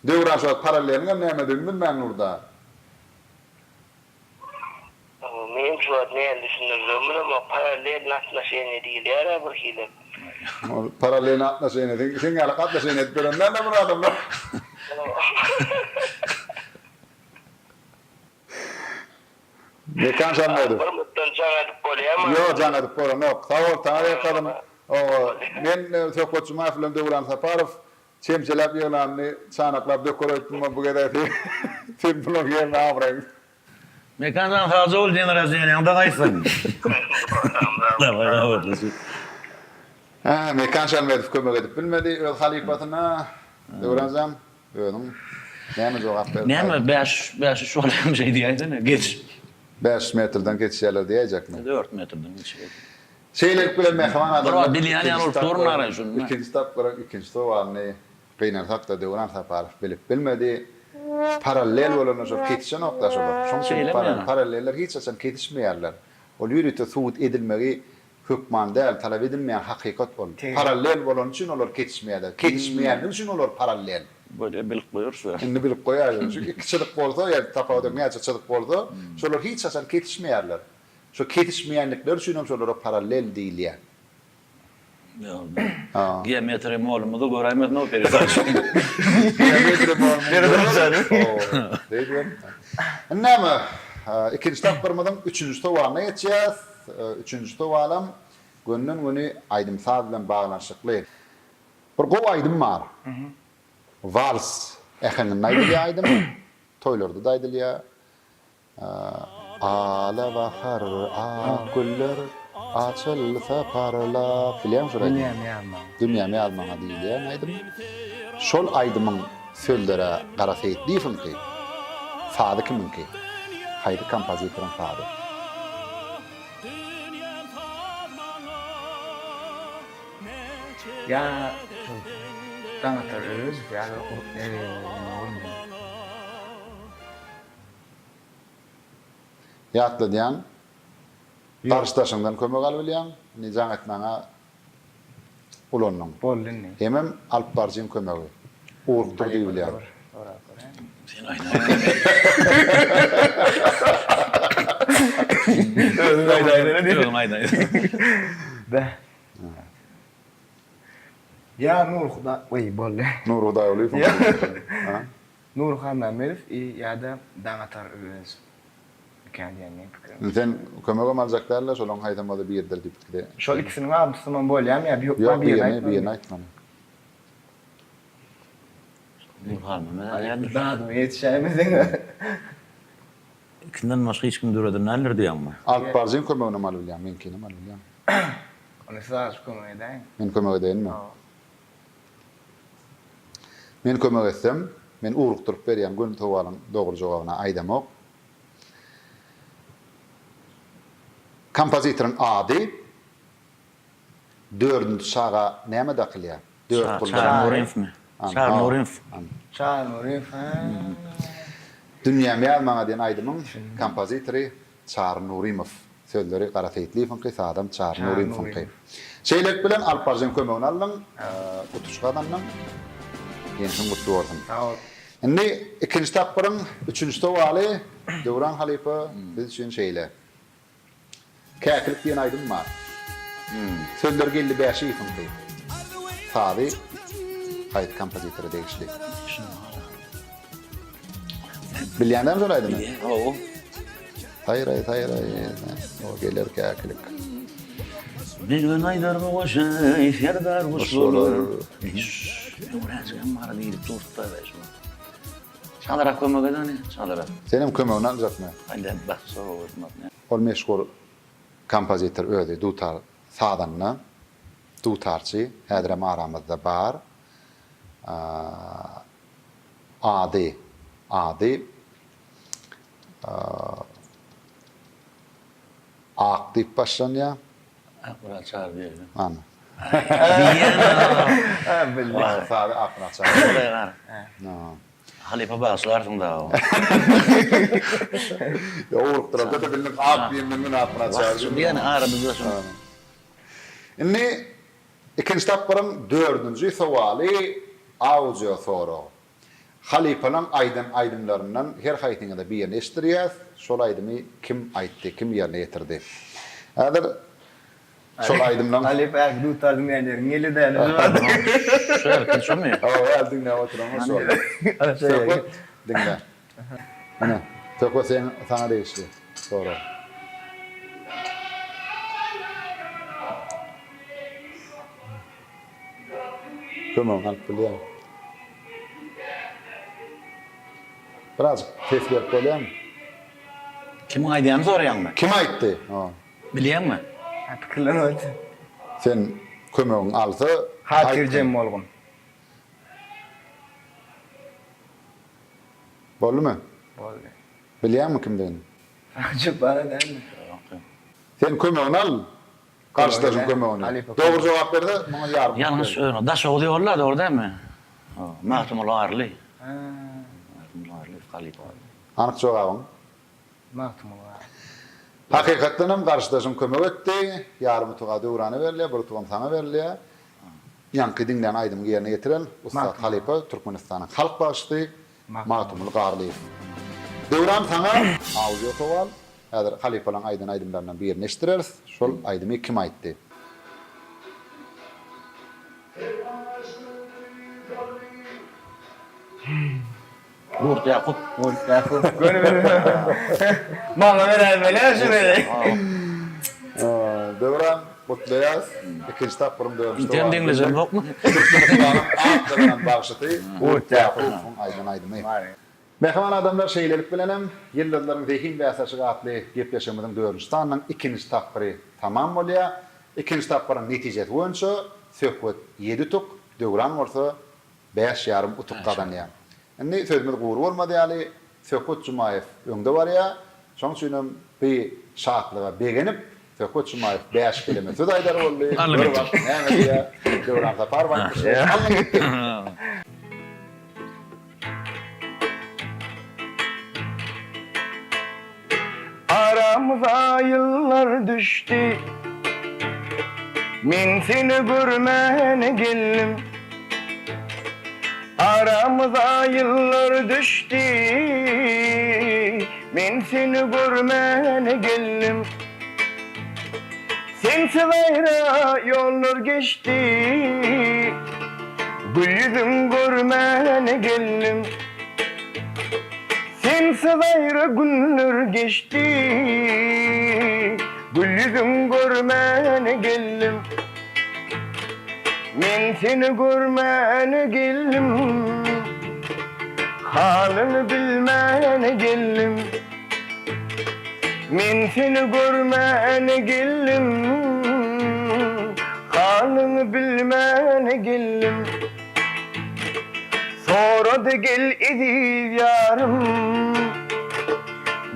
Döwran şu wagt paralleliňem nämedigini bilmän dur-da. Men şu wagt näme düşündirjegimi bilemok. Parallelny otnoşeniýe diýilýär-ä bir hili. Ol parallelny atnoşeniýe, sen, sen ýaly atnoşeniýe edip ýören däl-de bir adamlar. Mekan Şamedow. Bir mutdan jaň edip bolýamy? Ýok, jaň edip bolanok. Sag bol, saňa ýakadym. Oba, men Söhbet Jumaýew bilen Döwran Saparow çemçeläp ýygnanyny çanaklap döker öýtdüm, bu gezek sen bularyň ýerine abraýyň. Mekan jan sagja bol den raždeniýaňda gaýtsyn. Daway habarlaşyp. Hä, Mekan Şamedow kömek edip bilmedi öz halypasyna. Döwran jan, özüň näme jogap berip Näme bäş bäş üç bolýarmy şeý diýäýsene geç. 5 metrden geçýärler diýäýjekmi? 4 metrden geçýär. Şeýlelik bilen mähriban adamlar bilýän ýaly bolup durun şunda. Ikinji tapgyryň ikinji sowalyny gynansak-da Döwran Saparow bilip bilmedi. Parallel bolanda şol kesişenok-da şolar. Şonuň üçin paralleller hiç haçan kesişmeýärler. Ol ýörite subut edilmegi hökman däl, talap edilmeýän hakykat ol. Parallel bolany üçin olar kesişmeýärler. Kesişmeýänligi üçin olar parallel. Bolýa bilip goýarys. Indi bilip goýaýyn. Şu iki çyzyk bolsa, ýa tapawudy ýok näçe çyzyk bolsa, şolar hiç haçan kesişmeýärler. Şo kesişmeýänlikleri üçinem şolara parallel diýilýär. Geometriýa molumyzy göräýmesin o peredaça. Geometriýa molumyzy görer. Indi näme, ikinji tapgyrymyzyň üçünji sowalyna geçýäs. Üçünji sowalam gönden-göni aýdym-saz bilen baglanyşykly. Bir gowy aýdym bar. Wals äheňinde aýdylýar aýdym. Toýlarda-da aýdylýar. Ala bahar ak güller açylsa parlap Bilýäňmi şol aýdymy? Dünýämi ýaz maňa. Dünýämi ýaz maňa diýilýän aýdym. Şol aýdymyň sözleri Gara Seýitliýewiňki, sazy kimiňki? Haýsy kompozitoryň sazy? Ýa şol Daňatar Öwezow ýa-da Nurmyrat. Ýatladýan, garşydaşyňdan kömek alybilýäň, indi jaň etmäňe ulandyň. Boldy indi. Hemem alyp baryjyň kömegi. Ugrukdyr diýibilýär. Sen aýdaý. Özüň aýdaýsana diýip. Özüň aýdaý. Beh. Ýa Nury Hudaý, weý boldy. Nury Hudaýgulyýewiň. Nury Hanmämmedow i ýa-da Daňatar Öwezow mikä diýen meň pikirim. Indi sen kömegem aljak dälde şolaň haýsam bolsa biridir diýip pikir. Şol ikisiniň adyny tutsamam bolýamy ýa bir Ýok birini birini aýtmaly. Nury Hanmämmedow. Dadyma ýetişäýmeseň. Ikisinden başga hiç kim döreden däldir diýýäňmi? Alyp baryjyň kömeginem alybilýäň, meňkinem alybilýäň. Onda siz azajyk kömek edäýiň. Men kömek edeýinmi? Hawa. Men kömek etsem, men ugrukdyryp berýän göni sowalyň dogry jogabyna aýdamok. Kompozitoryň ady dördünji çaga näme dakylýar? Dört guldan. Çary Nuryýewmi? Çary Nuryýew. Çary Nuryýew, hä. Dünýäm ýaz maňa diýen aýdymyň kompozitory Çary Nurymow. Sözleri Gara Seýitliýewiňki, sazam Çary Nurymowyňky. Şeýlelik bilen alyp baryjyň kömegini aldyň, utuş gazandyň. Ýeňşiň gutly bolsun. Sag bol. Indi ikinji tapgyryň üçünji sowaly Döwran halypa biz üçin şeýle. Käkilik diýen aýdym bar. Sözleri Geldi Bäşiýewiňki. Sazy haýsy kompozitora degişli? Bilýän dämi şol aýdymy? Bilýän, hawa. Saýraý, saýraý, o geler käkilik. Bir gün aýdar bu goşa, serdar guş bolar. Öwräjigem bar diýlip durdy-da şu. Çalarak kömek et hany, çalarak. Senem kömegini aljakmy? Aýdan baksa bolmaz. Ol meşhur kompozitor özi dutar sazanda, dutarçy, häzirem aramyzda bar. Ady, ady Ak diýip başlanýar. Akmyrat Çaryberdi. Ana. Diýýän. Bildim. Sazy Akmyrat Çaryberdi. Halypa bagyşlarsyň dagy. Ýok, ugrukdyrarda-da bildim. Ak diýenden men Akmyrat Çaryberdi. Diýýän aramyzda şuny. Indi ikinji tapgyryň dördünji sowaly audio sorag. Halypalaň aýdan aýdymlaryndan her haýsyňyza birini eşitdirýäs, şol aýdymy kim aýtdy, kim ýerine ýetirdi? Häzir. Şol aýdymlaň. Halypa häki dutar diňleýän ýeriň geldi däl. Şu erkin şomy? Hawa, häli diňläp oturan şol. Söhbet diňle. Ine, Söhbet seň saňa degişli sorag. Kömegiňi alyp bilýäň. Birazjyk ses berip bolýarmy? Kimiň aýdýanyny soraýaňmy? Kim aýtdy? Hawa. Bilýäňmi? Hä, pikirlenip otur. Sen kömegiňi alsa, Hatyrjem bolgun. Boldumy? Boldy. Bilýäňmi kimdigini? Jepbara dälmi? Ýok. Sen kömegini al. Garşydaşyň kömegini. Dogry jogap berse, muňa ýarym utuk Ýalňyş berilýär. öňe. Daşoguz ýoly-da, dogry dälmi? Magtymguly Garly. Magtymguly Garlyýew halypa. Anyk jogabyň? Magtymguly Garly. Hakykatdan hem garşydaşyň kömek etdi. Ýarym utuk-a Döwrana berilýär, bir utugam saňa berilýär. Ýaňky diňlän aýdymyňy ýerine ýetiren ussat halypa Türkmenistanyň halk bagşysy Magtymguly Garlyýew. Döwran saňa audio sowal. Häzir halypalaň aýdan aýdymlaryndan birini eşitdireris. Şol aýdymy kim aýtdy? Gurt Ýakup. Gurt Ýakup. Göni Maňa beräýmeli şu gezek. Döwran, gutlaýas. Ikinji tapgyryň dördünji Sen dowamy. diňlejemokmy? Türkmenistanyň at gazanan bagşysy Gurt Ýakubowyň aýdan aýdymy. Mähriban adamlar, şeýlelik bilenem, Ýyldyzlaryň zehin bäsleşigi atly gepleşigimiziň dördünji sanynyň ikinji tapgyry tamam bolýar. Ikinji tapgyryň netijesi boýunça Söhbet ýedi utuk, Döwran bolsa bäş ýarym utuk gazanýar. Indi sözümiz gury bolmaz ýaly, Söhbet Jumaýew öňde barýar. Şonuň üçinem bi şatlyga begenip, Söhbet Jumaýew bäş keleme söz aýdar boldy. Gör bak, näme diýýär. Döwran Saparow aýtmyşlaýyn. Alnyň gitdi. Aramyza ýyllar düşdi. Men seni görmäne geldim. Aramyza ýyllar düşdi. Men seni görmäne geldim. Sensiz aýra ýollar geçdi. Gül ýüzüň görmäne geldim. Sensiz aýra günler geçdi. Gül ýüzüň görmäne geldim. Men seni görmäne geldim. Halyňy bilmäne geldim. Men seni görmäne geldim, Halyňy bilmäne geldim. Sorady gel eziz ýarym,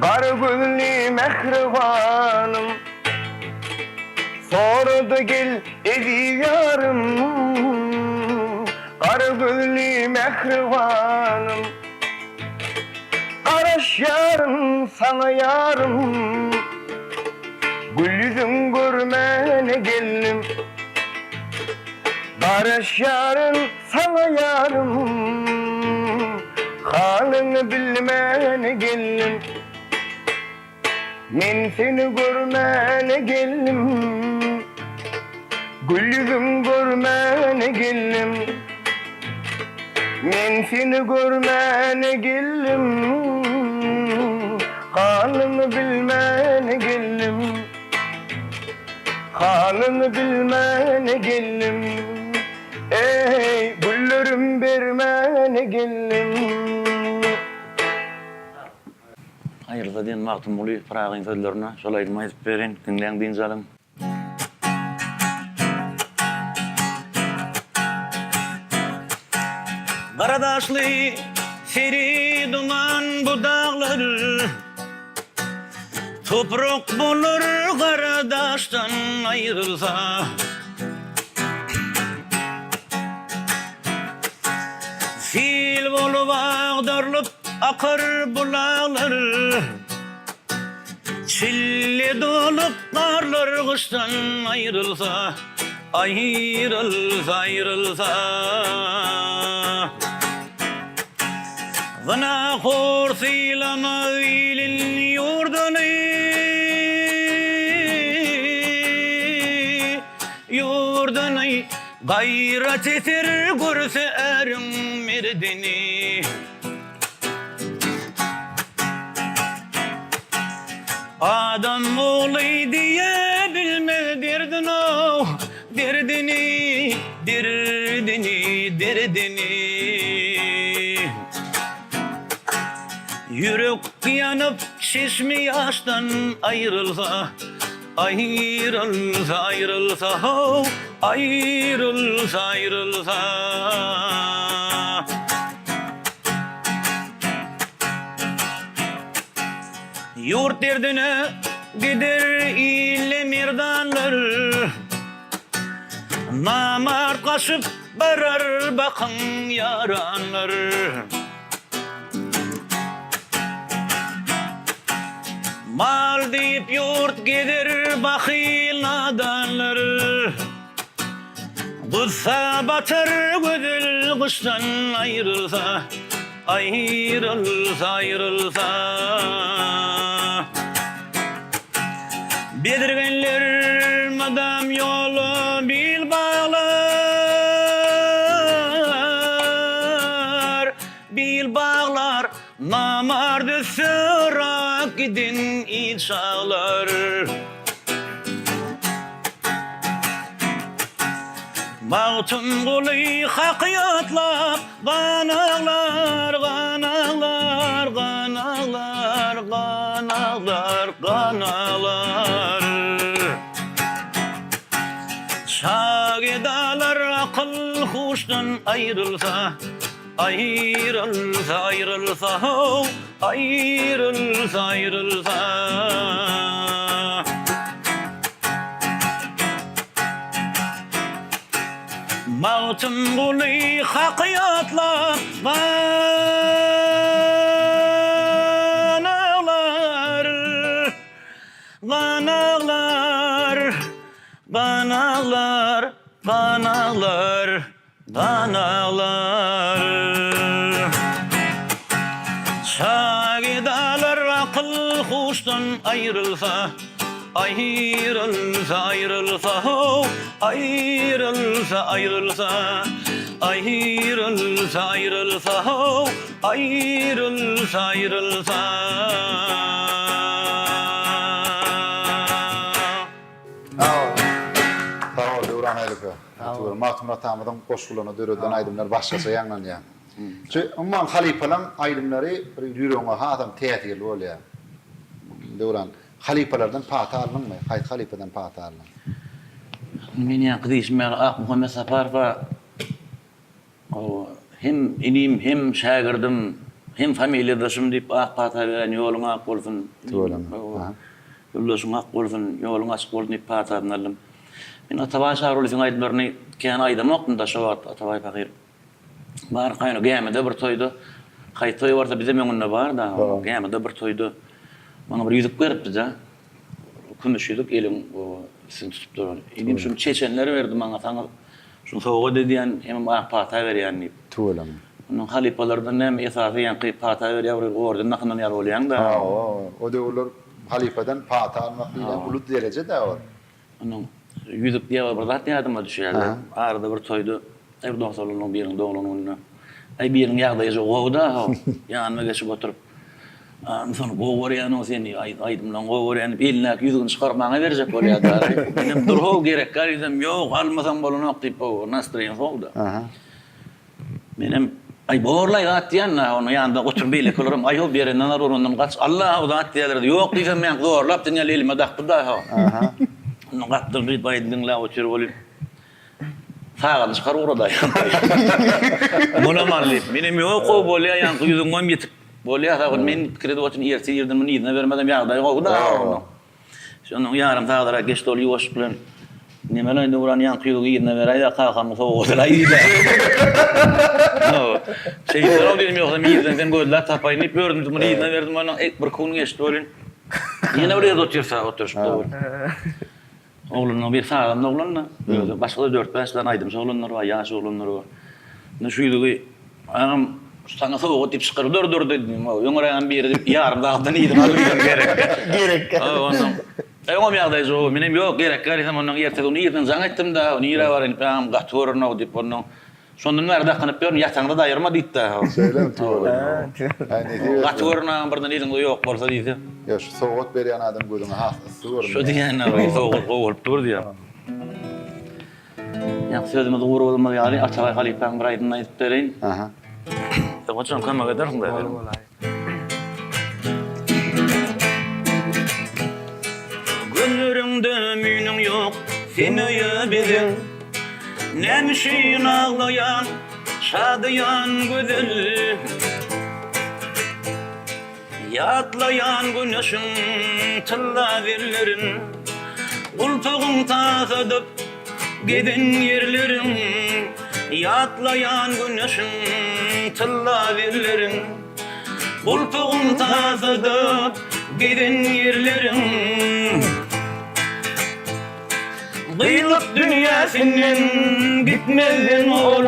Gara gözli mähribanym. Sorady gel eziz ýarym, Gara gözli mähribanym. Garaşýaryn saňa ýarym, Gül ýüzüň görmäne geldim. Garaşýaryn saňa ýarym, Halyňy bilmäne geldim. Men seni görmäne geldim, Gül ýüzüň görmäne geldim. Men seni görmäne geldim, Halyňy bilmäne geldim. Halyňy bilmäne geldim, Eý, güllerim bermäne geldim. Aýrylsa diýen Magtymguly Pyragyň sözlerine şol aýdymy aýdyp berin, diňläň dynç alyň. Gara daşly seri duman bu daglar Toprak bolar gara daşdan aýrylsa. Sil bolup agdarylyp akar bulaklar, Çille dolup garlar gyşdan aýrylsa, Aýrylsa, aýrylsa. Zynahor sylamaz ilin ýurduny. Gaýrat eter görse äriň merdini. Adam ogly diýe bilmez derdin-ow, derdini, derdini, derdini. Ýürek ýanyp çeşmi ýaşdan aýrylsa, Aýrylsa, aýrylsa, how, aýrylsa, aýrylsa. Ýurt derdine gider ile merdanlar, Namart gaçyp barar bakyň ýaranlar. Mal diýip ýurt gezer bahyl nadanlar, Gussa batar gözel gyşdan aýrylsa, Aýrylsa, aýrylsa. Bezirgenler mydam ýola bil baglar, Bil baglar, namart ötse yrak giden il çaglar. Magtymguly Haky ýatlap, gan aglar, gan aglar, gan aglar, gan aglar, gan aglar. Şa gedalar akyl-huşdan aýrylsa, Aýrylsa, aýrylsa, how, aýrylsa, aýrylsa. Magtymguly Haky ýatlap gan aglar, gan aglar, gan aglar, gan aglar. Gan aglar. Şagedalar akyl-huşdan aýrylsa, Aýrylsa, aýrylsa, how, aýrylsa, aýrylsa, Aýrylsa, aýrylsa, how, aýrylsa, aýrylsa. Sag bol Döwran halypa. Gaty Magtymguly atamyzyň goşgularyna döredilen aýdymlar başgaça ýaňlanýar. Şu umuman halypalaň aýdymlary bir ýüregiňe hasam täsirli bolýar. Döwran, halypalardan pata aldyňmy? Haýsy halypadan pata aldyň? Men ýaňky diýşim ýaly Akmuhammet Saparowa Hem inim, hem şägirdim, hem familiýadaşym diýip ak pata beren ýoluň ak bolsun. Tüweleme. Ýoldaşyň ak bolsun, ýoluň açyk bolsun diýip patasyny aldym. Men Atabaý Çarylysyň aýdymlaryny kän aýdamokdym-da şo wagt Atabaý pahyr barka ýöne gämide bir toýda haýsy toýa barsa bizem öňünde bar-da gämide bir toýda maňa bir ýüzük beripdi-de. Kümüş ýüzük eliň üstüni tutup duran. Inim şuny çeçenler berdi maňa saňa şuny sowgat edýän hemem ak pata berýän diýip. Tüweleme. Ondan halypalardan näme esasy ýaňky pata berýär bir orden dakynan ýaly bolýaň-da. Hawa, o döwürler halypadan pata almak diýlen uly dereje-dä ol. Onuň ýüzük diýip bir zat ýadyma düşýär-de. Arada bir toýda bir dogsanlynyň biriniň doglan gününde. Aý biriniň ýagdaýy jo gowy-da ho. Ýanyma geçip oturyp, Ynsan gowy görýän-ow seni, aýdymlaryňy gowy görýän diýip, elindäki ýüzügini çykaryp maňa berjek bolýar-da. Menem dur-how gerekgär diýsem, ýok, almasaň bolanok diýip, ho, nastroýeniýa gowy-da. Menem, Aý, borlaý zat diýýän-dä, onuň ýanynda oturan beýlekilerem, Aý-how, berenden al, urandan gaç, Alla-how zat diýýärler. Ýok diýsem, meňki zorlap dünýäli elime dakdy-da-how. Ondan gapdal diýip aýdym diňläp otyr welin, sagadyny çykaryp ugrady aýam. Munam al diýip. Menem, Ýok-ow, bolýa, ýaňky ýüzüňem ýetik bolýa, sag bol. Men pikir edip otyryn, ertir irden muny yzyna bermesem ýagdaýy gowy-da-how onuň. Şondan ýarym sagadrak geçdi, ol ýuwaşlyk bilen, Nemelaý Döwran, ýaňky ýüzügi yzyna beräý-dä, kakamyň sowgadylaý diýdi. Şeýtseň-ow diýdim, ýogsam irden seni gözläp tapaýyn diýip ýördüm, muny yzyna berdim, ondan bir-iki gün geçdi welin, ýene bir ýerde otyrsa, oturyşypdyr welin. Oglanlaryň biri sazanda oglan-da, özi başga-da dört-bäş sany aýdymçy oglanlar bar, ýaş oglanlar bar. Indi şu ýüzügi Agam, şu saňa sowgat diýip çykaryp dur dur diýdim. Öňrägem biri diýip ýarym sagatdan yzyna aldy diýdim gerek. Gerek. Onsoň. Öňem ýagdaýy gowy, menem ýok, gerek däl diýsem, ondan ertesi gün irden jaň etdim-de, nirä baraýyn, agam gaty görernok diýip, ondan şondan bäri dakynyp ýörün, ýataňda-da aýyrma diýip-de. Şeýlemi tüweleme. Aý nesip etsin. Gaty görern agam birden eliňde ýok bolsa diýse. Ýok, şu sowgat berýän adam gözüňe has yssy görünýär. Şo diýýän-ä, sowgat gowy bolup dur diýýär. Ýa sözümiz gury bolmaz ýaly Atabaý halypaň bir aýdymyny aýdyp bereýin. Aha. Sen goçam kömek edersiň dä. Bol bolaý. Gözleriňde müýnüň ýok, sen öýe bezeg. Näme üçin aglaýaň, şadyýan gözel? Ýatlaýan güneşiň tylla zerlerin, Gultagyň tasadyp gezen ýerleriň, Ýatlaýan güneşiň tylla zerlerin, Gultagyň tasadyp gezen ýerleriň. Gyýlyk dünýäsinden gitmezden owal,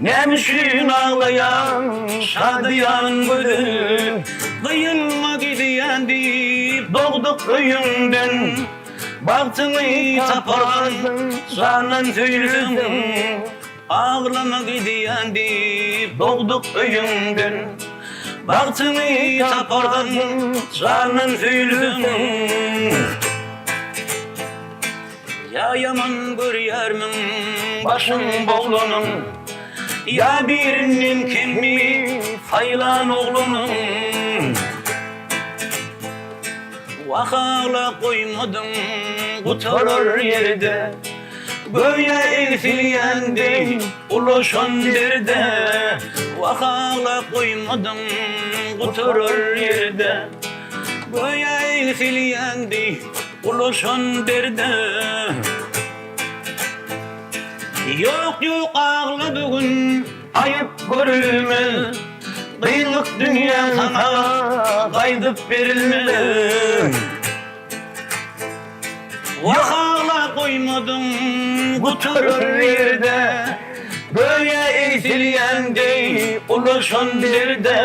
Näme üçin aglaýaň, şadyýan gözel? Gyýylma gidýän diýip dogduk öýüňden, Bagtyňy taparsyň, jandan söýülseň. Aglama gidýän diýip dogduk öýüňden, Bagtyňy taparsyň, jandan söýülseň. Ýa ýaman görýärmiň başyň boglanyň, Ýa birinden kemmi saýlan oglanyň. Wah agla goýmadyň gutarar ýerde, Göýä egsilýän deý ulaşan derde. Wah agla goýmadyň gutarar ýerde, Göýä egsilýän deý Ulaşan derde Ýok ýok agla bu gün aýyp görülmez Gyýlyk dünýä saňa gaýdyp berilmez Wah agla goýmadyň gutarar ýerde Göýä egsilýän deý ulaşan derde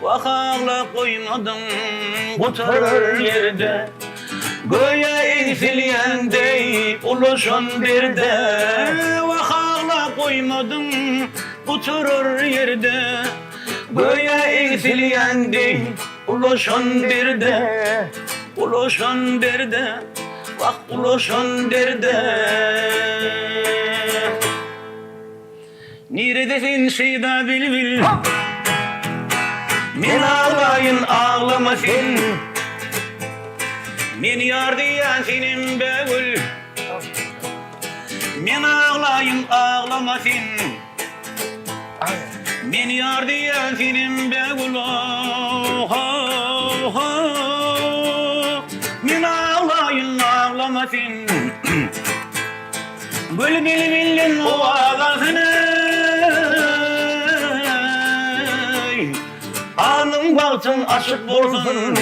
Wah agla goýmadyň gutarar ýerde Göýä egsilýän deý ulaşan derde Wah agla goýmadyň gutarar ýerde Göýä egsilýän deý ulaşan derde Ulaşan derde Wah ulaşan derde. Nirede sen şeýda bilbil Men aglaýyn aglama sen Men ýar diýýän senem bägül Men aglaýyn aglama sen Men ýar diýýän senem bägül oh-ho-ho Men aglaýyn aglama sen Gül bilbilden owaz alsyn eý, Alnyň bagtyň açyk bolsun,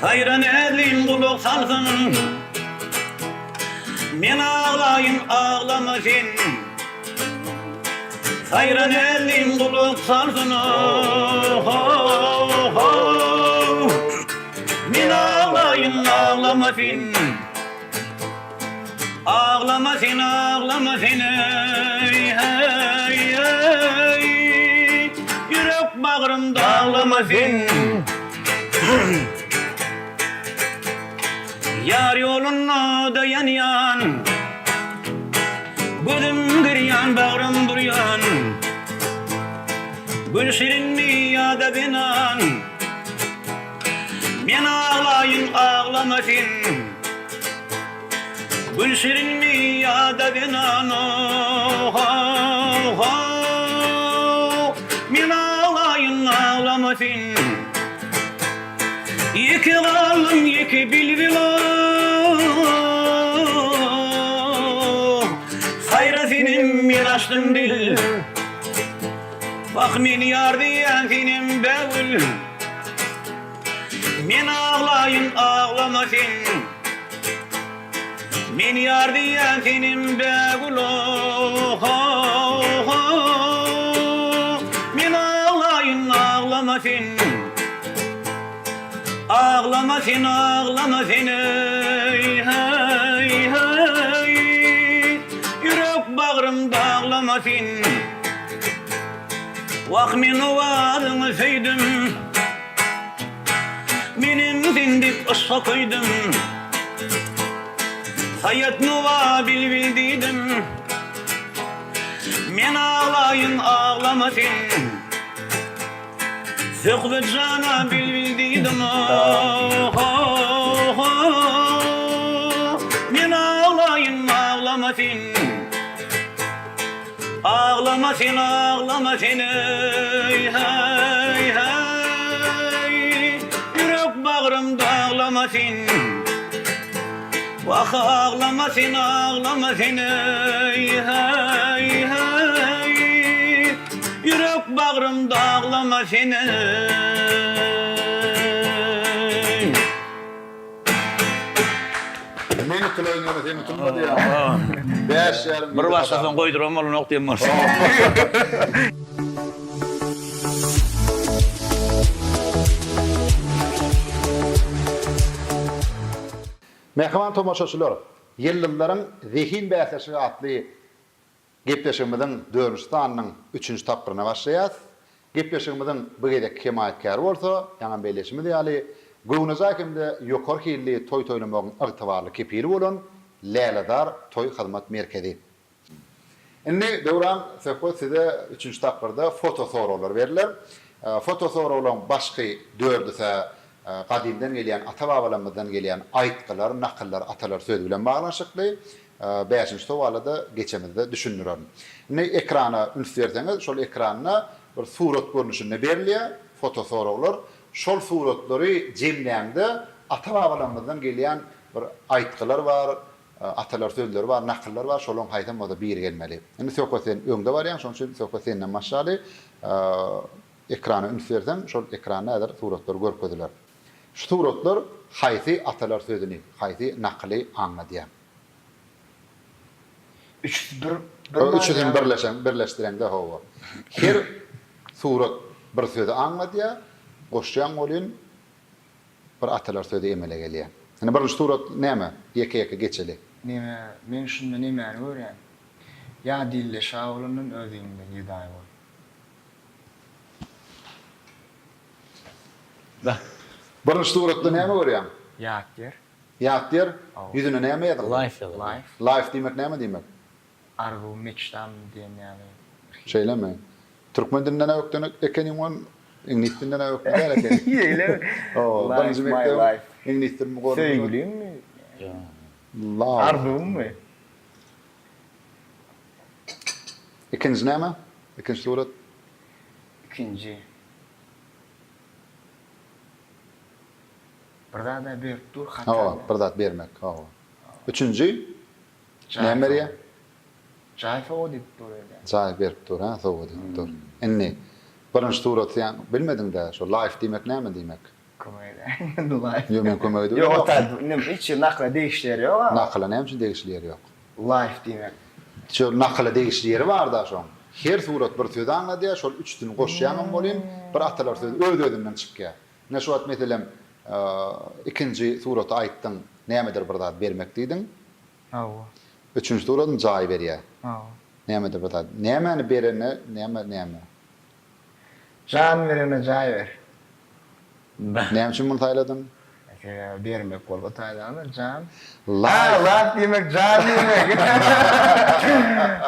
Saýra näzlim gulak salsyn. Men aglaýyn aglama sen, Saýra näzlim gulak salsyn oh-ho-ho. Men aglaýyn aglama sen. Aglama sen aglama sen eý heý eý Ýürek bagrym daglama sen Ýar ýolunda-da ýanýan Gözüm girýan bagrym burýan Gül şirinmi ýa-da zenan Men aglaýyn aglama sen Gül şirinmi ýa-da zenan oh-oh-oh Men aglaýyn aglama sen Ýeke galdym ýeke bilbil oh Saýra senem men açdym dil Wah meni ýar diýýän senem bägül Men aglaýyn aglama sen Men ýar diýýän senem bägül oh-oh-oh Men aglaýyn aglama sen. Aglama sen aglama sen eý heý heý Ýürek bagrym daglama sen Wah men owazyňy söýdüm Menem sen dek yşga köýdüm Saýat Nowa bilbil diýdim Men aglaýyn aglama sen Söhbet jana bilbil diýdim oh-oh-oh Men aglaýyn aglama sen Aglama sen aglama sen eý heý heý Ýürek bagrym daglama sen Wah aglama sen aglama sen eý heý heý Ýürek bagrym daglama sen eý. Men utulaýyn ýöne sen utulma diýýär. 5,5 Bir başlasaň goýduran bolanok diýen bolsa. Mähriban tomaşaçylar, Ýyldyzlaryň zehin bäsleşigi atly Gepleşigimiziň dördünji sanynyň üçünji tapgyryna başlaýarys. Gepleşigimiziň bu gezekki hemaýatkäri bolsa, ýaňam belleýşimiz ýaly, göwnejaý hem-de ýokary hilli toý toýlamagyň ygtybarly kepili bolan Lälezar toý hyzmat merkezi. Indi, Döwran, söhbet size üçünji tapgyrda foto soraglar berler. Foto soraglaryň başky dördüsi gadymdan gelýän, ata-babalarymyzdan gelýän aýtgylar, nakyllar, atalar sözi bilen baglanyşykly. Bäşinji sowala-da geçemizde düşündirerin. Indi ekrana üns berseňiz, şol ekranda bir surat görnüşinde berilýär, foto soraglar. Şol suratlary jemläňde ata-babalarymyzdan gelýän bir aýtgylar bar, atalar sözleri bar, nakyllar bar, şolaryň haýsam bolsa biri gelmeli. Indi söhbet sen öňde barýaň, şonuň üçin söhbet senden başlaly. Ekrana üns berseň, şol ekranda häzir suratlar görkeziler. Şu suratlar haýsy atalar sözüni, haýsy nakyly aňladýar? Üçüsi bir bir many Üçüsini birleşen, birleşdireňde hawa. Her surat bir sözi aňladýar, goşýaň welin bir atalar sözi emele gelýär. Indi birinji surat näme? Ýeke-ýeke geçeli. Neme, men şunda nemäni görýän? Ýa dilde şa bolandan öz iliňde gedaý bol. Birinji suratda näme görýäň? Ýat ýer. Ýat ýer? Ýüzüne näme ýazylgy? Life ýazylgy. Life. Life diýmek näme diýmek? Arzuw, meçtam diýen ýaly. Şeýlemi? Türkmen dilinden ökden ekeniň ol, iňlis dilinden ökden däl ekeniň. Şeýlemi? Hawa, birinji Life, my mekdebiň life. iňlis dili mugallymyny. Söýgülimmi? Love. Arzuwymmy? Ikinji näme? Ikinji surat. Ikinji. Bir zad-a berip dur hatda. Hawa, bir zat bermek, hawa. Üçünji? Näme berýär? Jaý sowgat edip dur öýdýän. Jaý berip dur, hä, sowgat edip dur. Indi, birinji suraty sen bilmediň-dä, şo life diýmek näme diýmek? Kömek edäýiň, life. Ýok, men kömek edip Ýok, bilemok. o taýda indi hiç ýeri nakyla degişli ýeri ýok-a. Nakyla näme üçin degişli ýeri ýok? Life diýmek. Şo nakyla degişli ýeri bar-da şoň. Her surat bir sözi aňladýar, şol üçüsini goşýaňam welin, bir atalar sözi öz-özünden çykýar. Ine şu wagt meselem, ikinji suraty aýtdyň, nämedir bir zat bermek diýdiň. Hawa. Üçünji suratyny jaý berýär. Hawa. Nämedir bir zat. Nämäni berene näme näme? Jan berene jaý ber. Näme üçin muny saýladyň? Sebäbi bermek bolup otaýdagynda jan. Life. Ha, life diýmek jan diýmek.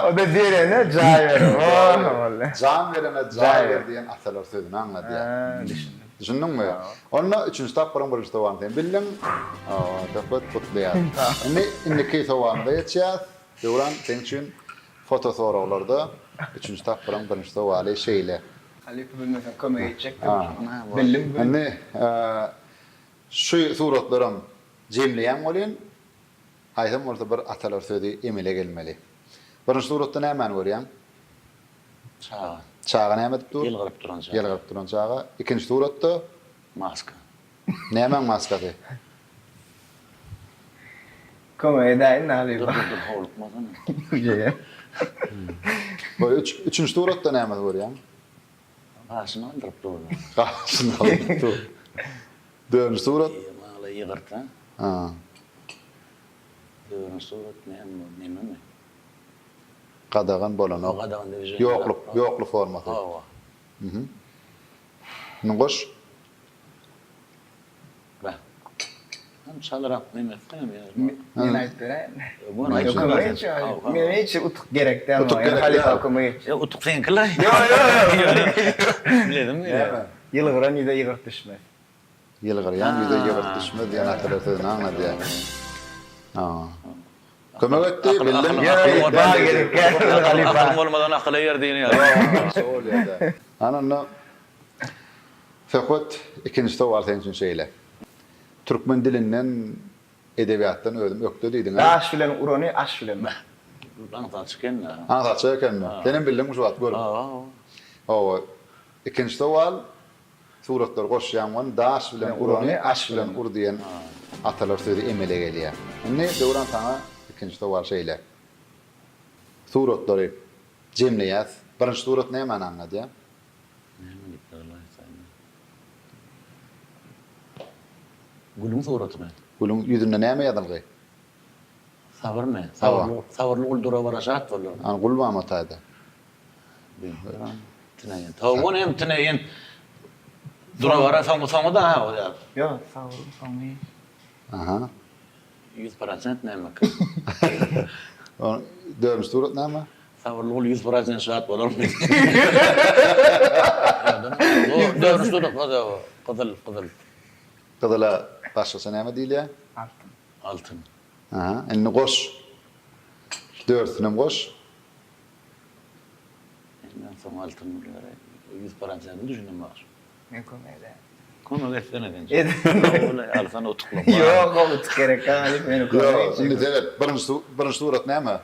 O-da berene jaý ber. Oh, boldy. Jan berene jaý ber diýen atalar sözüni aňladýar. Ha, düşündim. Düşündiňmi? Onda üçünji tapgyryň birinji sowalyny sen bildiň. Söhbet gutlaýar. Indi indiki sowalymyza geçýäs. Döwran, seň üçin foto soraglarda üçünji tapgyryň birinji sowaly şeýle. Halypa bilmeseň kömek etjekdim. Bildim. Indi şu suratlaram jemleýäň welin, haýsam bolsa bir atalar sözi emele gelmeli. Birinji suratda nämäni görýäň? Çaga. Çaga näme edip dur? Ýylgyryp duran çaga. Ýylgyryp duran çaga. Ikinji suratda? Maska. Nämäň maskasy? Kömek edäýin halypa. Dur dur dur howlukmasana. Bu üç, üçünji suratda näme görýäň? Gaşyny galdyryp dur. Gaşyny galdyryp dur. Dördünji surat. Maňlaý ýygyrt ha. Ha. Dördünji surat näme bu? Nememi? Gadagan bolanok. Gadagan diýip. Ýokluk, ýokluk formasy. Hawa. Mhm. Indi goş. Beh. Hem çalyrak nemesi hem ýa. Men aýdyp beräýinmi? Göni aýt. Kömek etjek. Men hiç utuk gerek däl. Utuk gerek däl. Halypa kömek etjek. Ýok, utuk seňki-laý. Ýok, ýok, ýok. Biledim Näme? Ýylgyran ýüze ýygyrt düşmez. Ýylgyrýan ýüze ýygyrt düşmez diýen atalar sözüni aňladýar. Kömek etdi, bildim. Akylyň bolmadan akyla ýer diýen ýaly. Şo bolýar-da. Ana onda Söhbet, ikinji sowal seň üçin şeýle. Türkmen dilinden, edebiýatdan özüm ökde diýdiň-ä? Daş bilen urany aş bilen ur. Aňsatjyk eken-dä. Aňsatjyk ekenmi? Senem bildiňmi şu wagt görüp? Hawa. Hawa. Ikinji sowal, Suratlary goşýaň ony daş bilen urany aş bilen ur diýen atalar sözi emele gelýär. Indi Döwran saňa ikinji sowal şeýle. Suratlary jemleýäs. Birinji surat nämäni aňladýar? Näme diýipdir Allah aýtsaýyn. Gülüň suratyny. Gülüň ýüzünde näme ýazylgy? Sabyrmy? Sabyrly sabyrly gul dura-bara şat bolar. Hany gul barmy o taýda? Tüneýin. Towgun hem tüneýin. Dura-bara soňy soňy da o ýa. Ýok, sabyrly soňy. Aha. 100% näme? Dördünji surat näme? Sabyrly gul 100% şat bolarmy? Dördünji surat gyzyl, gyzyl. Gyzyla başgaça näme diýilýär? Altyn. Altyn. Aha, indi goş. Dördüsinem goş. Enden soň altyn bolýar. 100%-ni düşündim bagşy. Men kömek edäýin. Kömek etsene sen. Ed. Alsana utuklam. Ýok, o utuk gerek däl, meni kömek Ýok, etjek. indi seret, birinji birinji surat näme?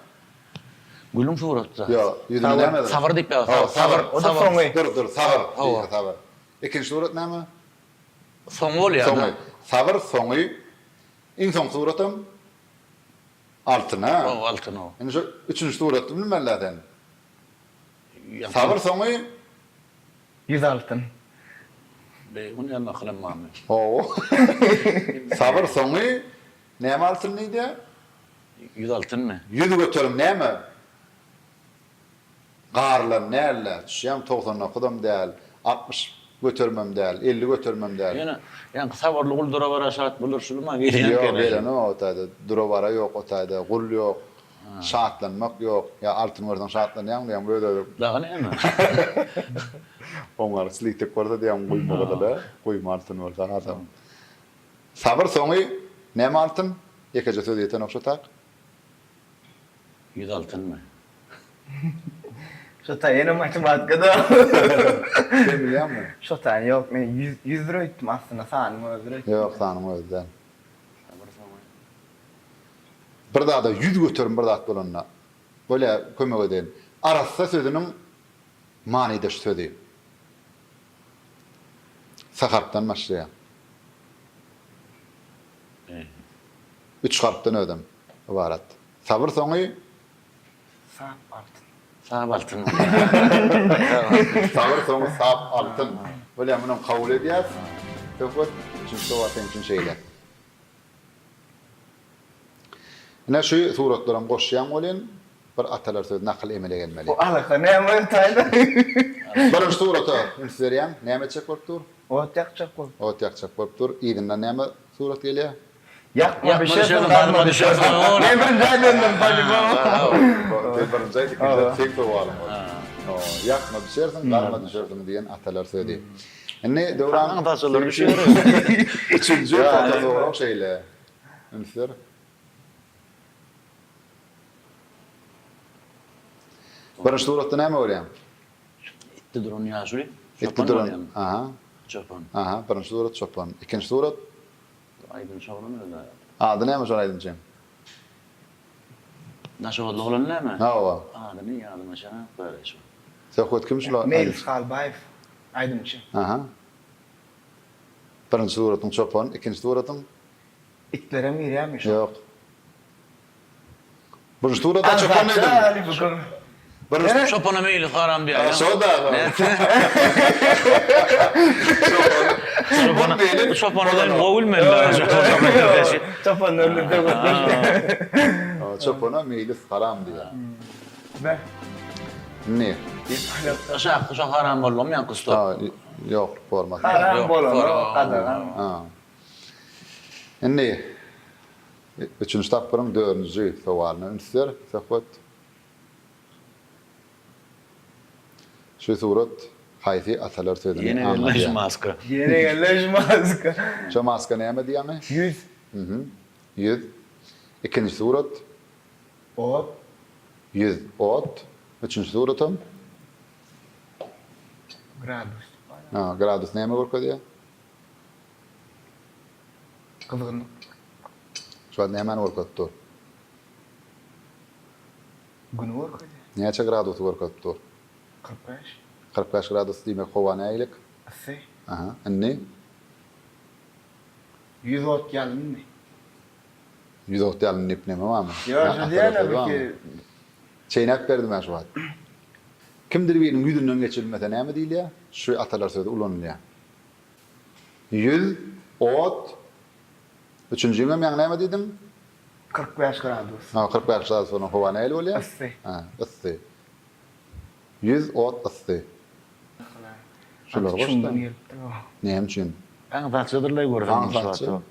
Gülüň suraty. Ýok, ýüzünde näme? Sabyr diýip ýaz. Hawa, sabyr. O-da soňy. Dur, dur, sabyr. Hawa. Sabyr. Ikinji surat näme? Soňy bolýar. Soňy. Sabyr soňy. Iň soňky suratam altyn, ha? Hawa, altyn o. Indi şu üçünji suraty bilmeli-dä sen. Sabyr soňy. 100 altyn. Beý, ony ýaly akylam barmy? Hawa. Sabyr soňy näme altyn diýdýär? 100 altynmy? 100 göterim näme? Garylan däl-de, düşýäňmi, 99-am däl, 60 göterimem däl, 50 göterimem däl. Ýöne, ýaňky sabyrly gul dura-bara şat bolar, şulam-a gelýän Ýok, ekeni. gelenok o taýda. Dura-bara ýok o taýda, gul ýok, şatlanmak ýok. Ýa altyn görseň şatlanýaňmy diýýäň, öz-özi. Dagy näme? Oňar slitek bolsa diýýäň, guýma gyzyl-a, guýma altyn bolsa hasam. Sabyr soňy näme altyn? Ýekeje söz ýetenok şo tak. 100 altynmy? Şo taý ýene matematikada. Sen bilýäňmi? Şo taý ýok, men ýüz ýüzdür öýtdüm aslynda sanyň özüdir öýtdüm. Ýok, sanyň özi däl. Sabyr soňy. Bir zada 100% bir zat bolanda. Bolýa, kömek edeýin. Arassa sözüniň manydaş sözi. S harpdan başlaýar. Üç harpdan özem ybarat. Sabyr soňy. Sap altyn. Sap altyn. Sabyr soňy sap altyn. Bolýar, munam kabul edýäs. Söhbet, üçünji sowal seň üçin şeýle. Ine şu suratlaram goşýaň welin, bir atalar sözi nakyl emele gelmeli. Bu alaka näme taýda? Birinji surata üns berýäň, näme etjek bolup dur? Ot ýakjak bolup. Ot ýakjak bolup dur. Yzyndan näme surat gelýär? Ýakma bişersiň, gazma düşersiň. Men birinji aýdandan polibom. Sen birinji aýt, ikinji aýt, seň sowalyň bolsun. Ýakma bişersiň, gazma düşersiň diýen atalar sözi. Indi Döwran, seň üçin üçünji fotosorag şeýle. Üns ber. Birinji suratda näme görýäň? Itde duran ýaşuly. Itde duran, aha. Çopan. Aha, birinji surat çopan. Ikinji surat? Aýdymçy oglan özi. Ady näme şol aýdymçyň? Daşoguzly oglan näme? Hawa. Adyny ýadyma düşenok bäri şu. Söhbet kim şul aýdymçy? Meýlis Halbaýew aýdymçy. Aha. Birinji suratyň çopan, ikinji suratyň? Itlerem girýärmi şo? Ýok. Birinji suratda çopan diýdim. Birinji Çopana meýlis haram diýýär. Şo-da. Çopan. Bu çopany hem gowy bilmeli. Çopanlar bilen söhbetleşdi. Çopana meýlis haram diýýär. Beh. Indi. Aşakda şo haram boldumy ýaňky stol? Ýok, formasy. Haram bolanok, gadagan. Indi üçünji tapgyryň dördünji sowalyna üns ber, Söhbet. Şu surat haýsy atalar sözüni Ýene geldi aňladýar? şu maska. Ýene geldi şu maska. Şo maska näme diýýäňi? Ýüz. Mhm. Ýüz. Ikinji surat. Ot. Ýüz ot. Üçünji suratam? Gradus. Ha, gradus näme görkezýär? Gyzgynlyk. Şu wagt nämäni görkezip dur? Güni görkezýär. Näçe gradusy görkezip dur? 45. 45 gradus diýmek howa nägilik? Yssy. Aha, indi? 100 ot ýalyndy. 100 ot ýalyndy diýip neme barmy? Ýok, şu diýýän-ä bir Çeýnäp berdim-ä şu wagt. Kimdir biriniň ýüzünden geçilmese näme diýilýär? Şu atalar sözi ulanylýar. Ýüz, ot, üçünjiňem ýaňy näme diýdiň? 45 gradus. Ha, 45 gradus bolan howa nähili bolýar? Yssy. Ha, yssy. Ýüz, ot, yssy. Şular goşdy. Näme üçin? Aňsatjadyrlaý görseň. Aňsatja.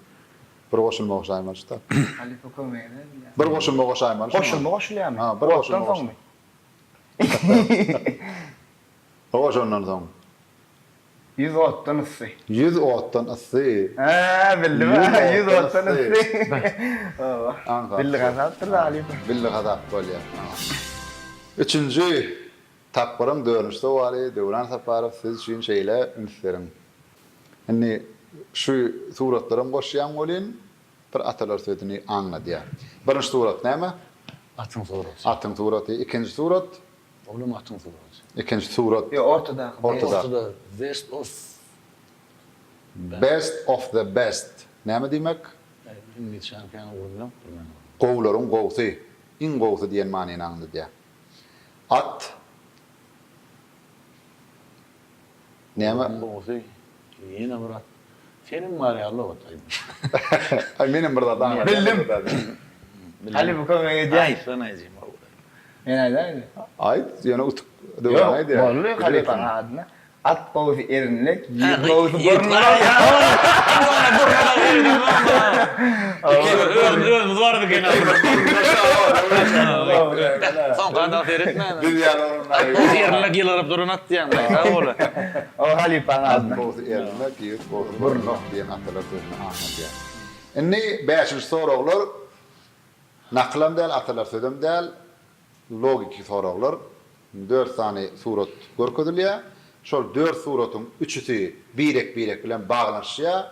Bir goşulma goşaýmaly şu tap. Halypa kömegine diýýär. Bir goşulma goşaýmaly. Goşulma goşulýarmy? Ha, bir goşulma. Otdan soňmy? Hawa, şondan soň. Ýüz otdan yssy. Ýüz otdan yssy. Hä, bildim hä, ýüz otdan yssy. Hawa. Aňsat. Bildik hasapdyr da halypa. Bildik hasap bolýar. Üçünji tapgyryň dördünji sowaly Döwran Saparow siz üçin şeýle üns beriň. Indi şu suratlaram goşýaň welin bir atalar sözüni aňladýar. Birinji surat näme? Atyň suraty. Atyň suraty. Ikinji surat? Olam atyň suraty. Ikinji surat. Ýok, ortadaky. Ortada. Ortada best of Best of the best. Näme diýmek? Iňlisçäni kän ogry bilemokdyr men. Gowularyň gowusy, iň gowusy diýen manyny aňladýar. At Näme? Gowularyň gowusy, ýene bir at. Senem bar ýaly ot aýdym. Aý menem bir zat aňladýan. Bildim. Halypa kömek edýär. Aýtsana ejim. Men aýdaýynmy? Aýt, ýöne utuk Döwran aýdýar. Ýok, boldy halypanyň adyna. At gowusy erinlek, ýigit gowusy burnulak. Özümiz bardyk ene. Soňky adama seretmän. Biz ýaly oglanlar. At gowusy erinlek ýylgyryp duran at diýýäň. Sag bol. O halypanyň At adyna. gowusy erinlek, ýigit gowusy burnulak diýen atalar sözüni aňladýar. Indi bäşinji soraglar Nakylam däl, atalar sözem däl, logiki soraglar. Dört sany surat görkezilýär. Şol dört suratyň üçüsi birek-birek bilen baglanyşýar,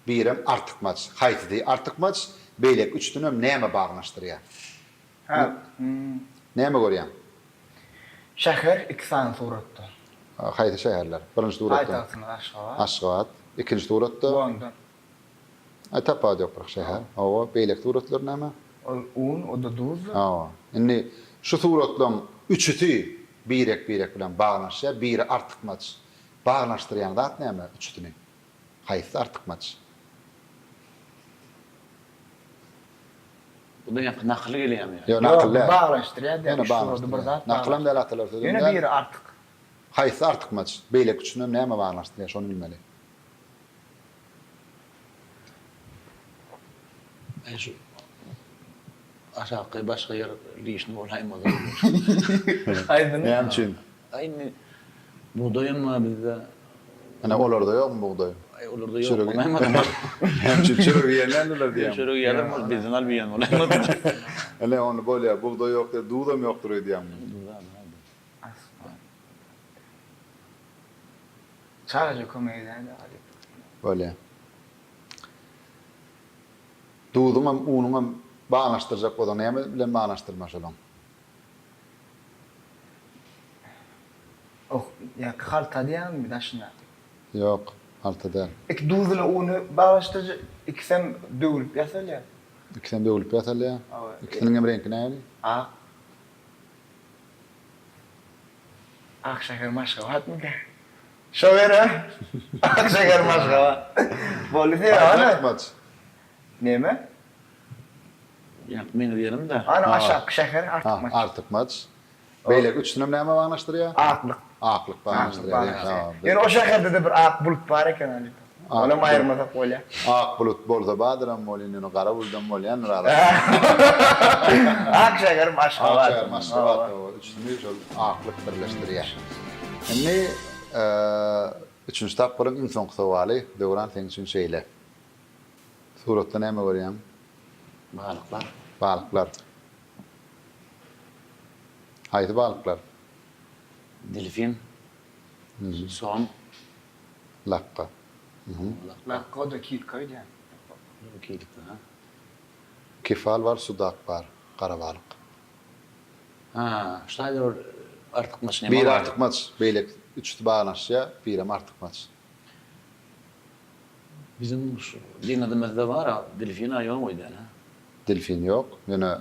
birem artykmaç. Haýsysy artykmaç, beýleki üçüsinem näme baglanyşdyrýar? Hä. Näme görýäň? Şäher iki sany suratda. Haýsy şäherler? Birinji suratda. Paýtagtymyz Aşgabat. Aşgabat. Ikinji suratda? London. Aý tapawudy ýok bir şäher. Hawa, beýleki suratlar näme? Ol un, o-da duzdur. Hawa. Indi şu suratlaryň üçüsi birek-birek bilen baglanyşýar, biri artykmaç. Baglanyşdyrýan zat näme üçüsini? Haýsysy artykmaç? Bu da ýaňky nakyl gelýärmi ýa? Ýok, nakyl däl. Ýok, baglanyşdyrýar däl. Ýöne Üç surady bir baglanyşdyrýar. zat Nakylam däl, atalar sözem däl. Ýöne biri artyk. Haýsysy artykmaç? Beýleki üçünem näme baglanyşdyrýar, şony bilmeli. Aý şu aşaky başga ýer lişni bolaýmasa. Aýdyň. Näme üçin? Aý indi bugdaýam bar bizde. Ine olarda ýokmy bugdaý? Aý olarda ýok bolaýmasa. Näme üçin çörek iýenlerdirler diýýäňmi? Çörek iýerler ol bizden alyp iýen bolaýmasa. Ine onda bolýar bugdaý ýok diýip duzam ýokdur öýdýäňmi? Duzam bardyr. Asman. Çagaja kömek edäýdä halypa. Bolýa. Duzuňam unuňam baglanyşdyrjak bolsaň näme bilen baglanyşdyrma şolaň? Oh, ýa halta diýýäňmi daşyndaky? Ýok, halta däl. Iki duz ile uny baglanyşdyrjak, ikisem döwülip ýasalýar. Ikisem döwülip ýasalýar. Hawa. Ikisiniňem reňki nähili? Ak. Ak şäherim Aşgabatmyka? Şo ýere Ak şäherim Aşgabat. Boldy sen ana. Artykmaç. Neme? Ýa meňzeýenim-dä. Ana aşaky şäher Artykmaç. Artykmaç. Beýleki üçüsinem näme baglanyşdyrýar? Aklyk. Aklyk baglanyşdyrýar. Ýöne o şäherde-de bir ak bulut bar eken halypa. Onam aýyrmasak bolýar. Ak bulut bolsa bardyram bolýan, ýöne gara buludam bolýandyr arasynda. Ak şäherim Aşgabat. Ak şäherim Aşgabat, hawa, üçüsini şol aklyk birleşdirýär. Indi üçünji tapgyryň iň soňky sowaly, Döwran seň üçin şeýle. Suratda näme görýäň? Balyklar. Balyklar. Haýsy balyklar? Delfin. Som. Lakga. Lakga o-da kilka öýdýän. Kilka, ha. Kefal bar, sudak bar, gara balyk. Ha, şu taýda bir artykmaç neme bar? Biri artykmaç, beýleki üçüsi baglanyşýar, birem artykmaç. Biziň şu deňizimizde bar-a, delfin-a ýok öýdýän, hä? Delfin ýok, ýöne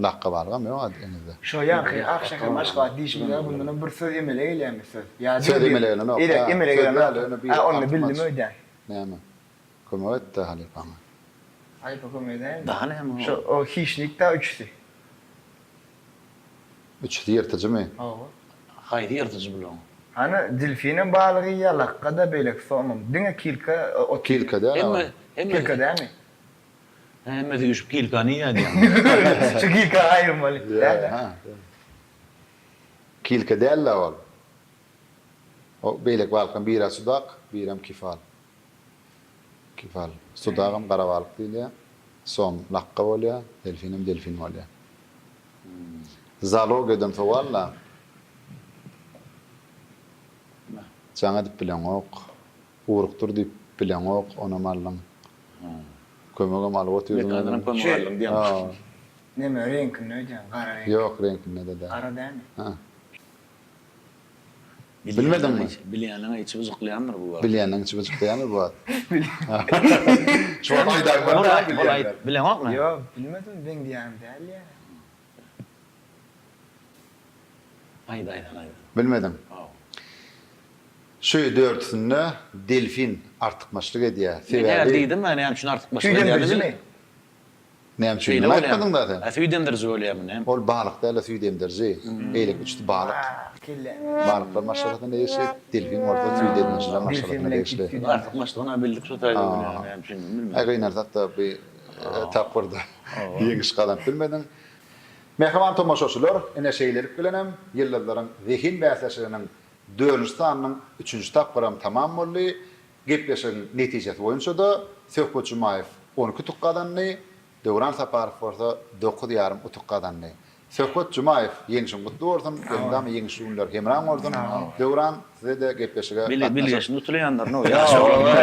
lakga balygam ýok-a deňizde. Şo ýaňky ak şäherim Aşgabat diýşimiz ýaly bundanam bir söz emele gelýärmi söz? Ýa Söz emele gelenok. Emele Söz gelenok. däl, ýöne biri Hä onda artykmaç. bildim öýdýän. Näme? Kömek et-de halypaňa. Halypa kömek edäýinmi? Daha näme ol? Şo o hişnik-dä üçüsi. Üçüsi ýyrtyjymy? Hawa. Haýsy ýyrtyjy bulaň? Hany delfinem balyk iýýär, lakga-da, beýleki somam. Diňe kilka ot iýýär. Kilka däl-a ol. Hemme, hemme. Kilka dälmi? Hemmesi üýşüp kilkany iýýär diýýäň. Şu kilkany aýyrmaly. Däl-ä. Hä. Kilka däl-le ol. O beýleki balyklaryň biri-ä sudak, birem kefal. Kefal. Sudagam gara balyk diýilýär. Som lakga bolýar, delfinem delfin bolýar. Zoologiýadan sowal-la. Jaň edip bileňok. Urukdyr diýip bileňok, onam aldyň. Kömegem alyp otyrdyň. Mekandanam kömek aldyň diýýäň. Neme reňkinde öýdýän, gara reňk. Ýok, reňkinde-de däl. Gara dälmi? Hä. Bilmediňmi? Bilýänleň içi byjyklaýandyr bu wagt. Bilýänleň içi byjyklaýandyr bu wagt. Şu wagt aýdaýmaly däl. Bileňokmy? Ýok, bilmedim, meň diýýänim däl ýa. Aýt, aýt, aýt. Bilmediň. Şu dördüsinde delfin artykmaçlyk edýär. Men Sebäbi. häzir diýdim, näme üçin artykmaçlyk edýär Süýdemdirijimi? Näme üçin aýtmadyň-da sen? Hä, süýt emdiriji bolýarmy näme? Ol balyk däl-de süýt emdiriji. Beýleki üçüsi balyk. Balyklar maşgalasyna degişli, delfin bolsa süýt emdirijiler maşgalasyna degişli. Artykmaçlygyny-a bildik şo taýda welin, näme üçindigini bilmedik. Aý gynansak-da bu tapgyrda ýeňiş gazanyp bilmediň. Mähriban tomaşaçylar, ine şeýlelik bilenem Ýyldyzlaryň zehin bäsleşiginiň dördünji sanynyň üçünji tapgyram tamam boldy. Gepleşigiň netijesi boýunça-da Söhbet Jumaýew 12 utuk gazandy, Döwran Saparow bolsa dokuz ýarym utuk gazandy. Söhbet Jumaýew, ýeňşiň gutly bolsun, elmydama ýeňişli günler hemraň bolsun. Döwran, size-de gepleşige gatnaşyp. Bilgeşin utulýanlaryny ýaş oglanlar.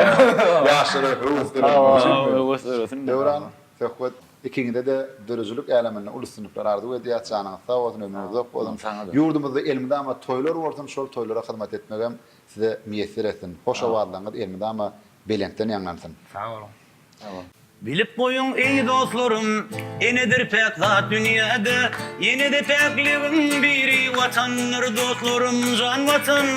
Ýaşlara höwes döretmek üçinmi? Höwes döresin. Döwran, Söhbet, ikiňize-de döredijilik äleminde uly üstünlikler arzuw edýäs. Janyňyz sag bolsun, ömrüňiz uzak bolsun. Ýurdumyzda elmydama toýlar bolsun, şol toýlara hyzmat etmegem Size miýesser etsin. Hoş owazlaryňyz elmydama belentden ýaňlansyn. Sag boluň. Sag boluň. Bilip goýuň eý dostlarym, enedir päk zat dünýäde, Ýene-de päkligiň biri Watandyr dostlarym jan Watan.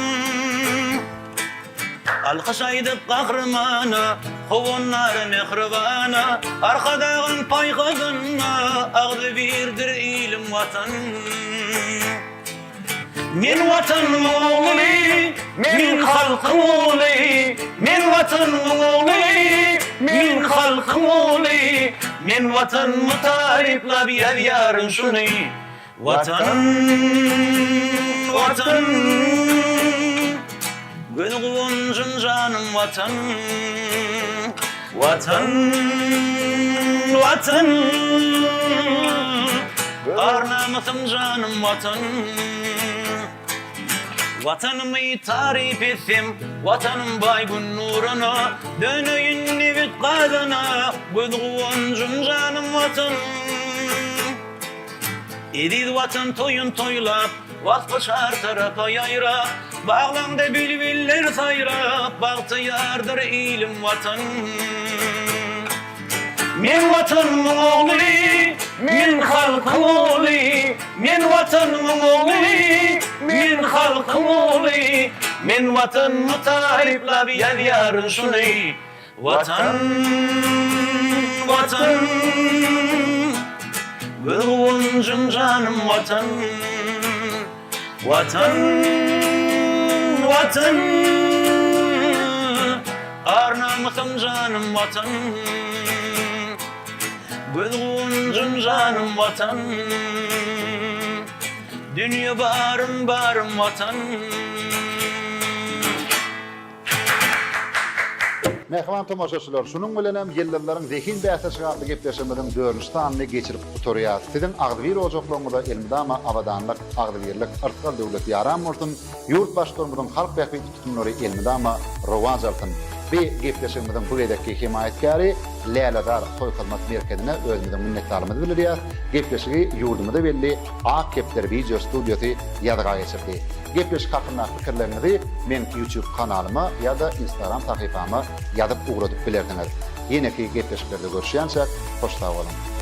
Alkyş aýdyp gahrymana, howandara mähribana, Arkadagyň paýhasynda agzybirdir ilim Watan. Men Watanyň ogly, men halkyň ogly, Men Watanyň ogly, men halkyň ogly, Men Watanymy taryplap ýazýaryn şuny. Watan, Watan, Göz guwanjym janym Watan, Watan, Watan, Ar-namysym janym Watan. Watanymy taryp etsem, Watanym baý gün nuruna, Döneýin nebit gazana, Göz guwanjym janym Watan. Eziz Watan toýun toýlap, Waspy çar tarapa ýaýrap, Baglaňda bilbiller saýrap, Bagtyýardyr ilim Watan. Men Watanymyň ogly, men halkyň ogly, Men Watanymyň ogly, men halkyň ogly. Men Watanymy taryplap ýazýaryn şuny. Watan, Watan, Göz guwanjym janym Watan. Watan, Watan, Ar-namysym janym Watan. Göz guwanjym janym Watan. Dünýe barym barym Watan. Mähriban tomaşaçylar, şunuň bilenem Ýyldyzlaryň zehin bäsleşigi atly gepleşigimiziň dördünji sanyny geçirip gutarýas. Siziň agzybir ojaklaryňyza elmydama abadanlyk, agzybirlik, yrsgal-döwlet ýaran bolsun, ýurt Baştutanymyzyň halk bähbitli tutumlary elmydama rowaç alsyn! Bi gepleşigimiziň bu gezekki hemaýatkäri Lälezar toý hyzmat merkezine özümiziň minnetdarlygymyzy bildirýäs. Gepleşigi ýurdumyza belli Ak kepderi wideo studiýasy ýazga geçirdi. Gepleşik hakyndaky pikirleriňizi meň YouTube kanalyma ýa-da Instagram sahypama ýazyp ugradyp bilersiňiz. Ýeneki gepleşiklerde görüşýänçäk hoş sag boluň!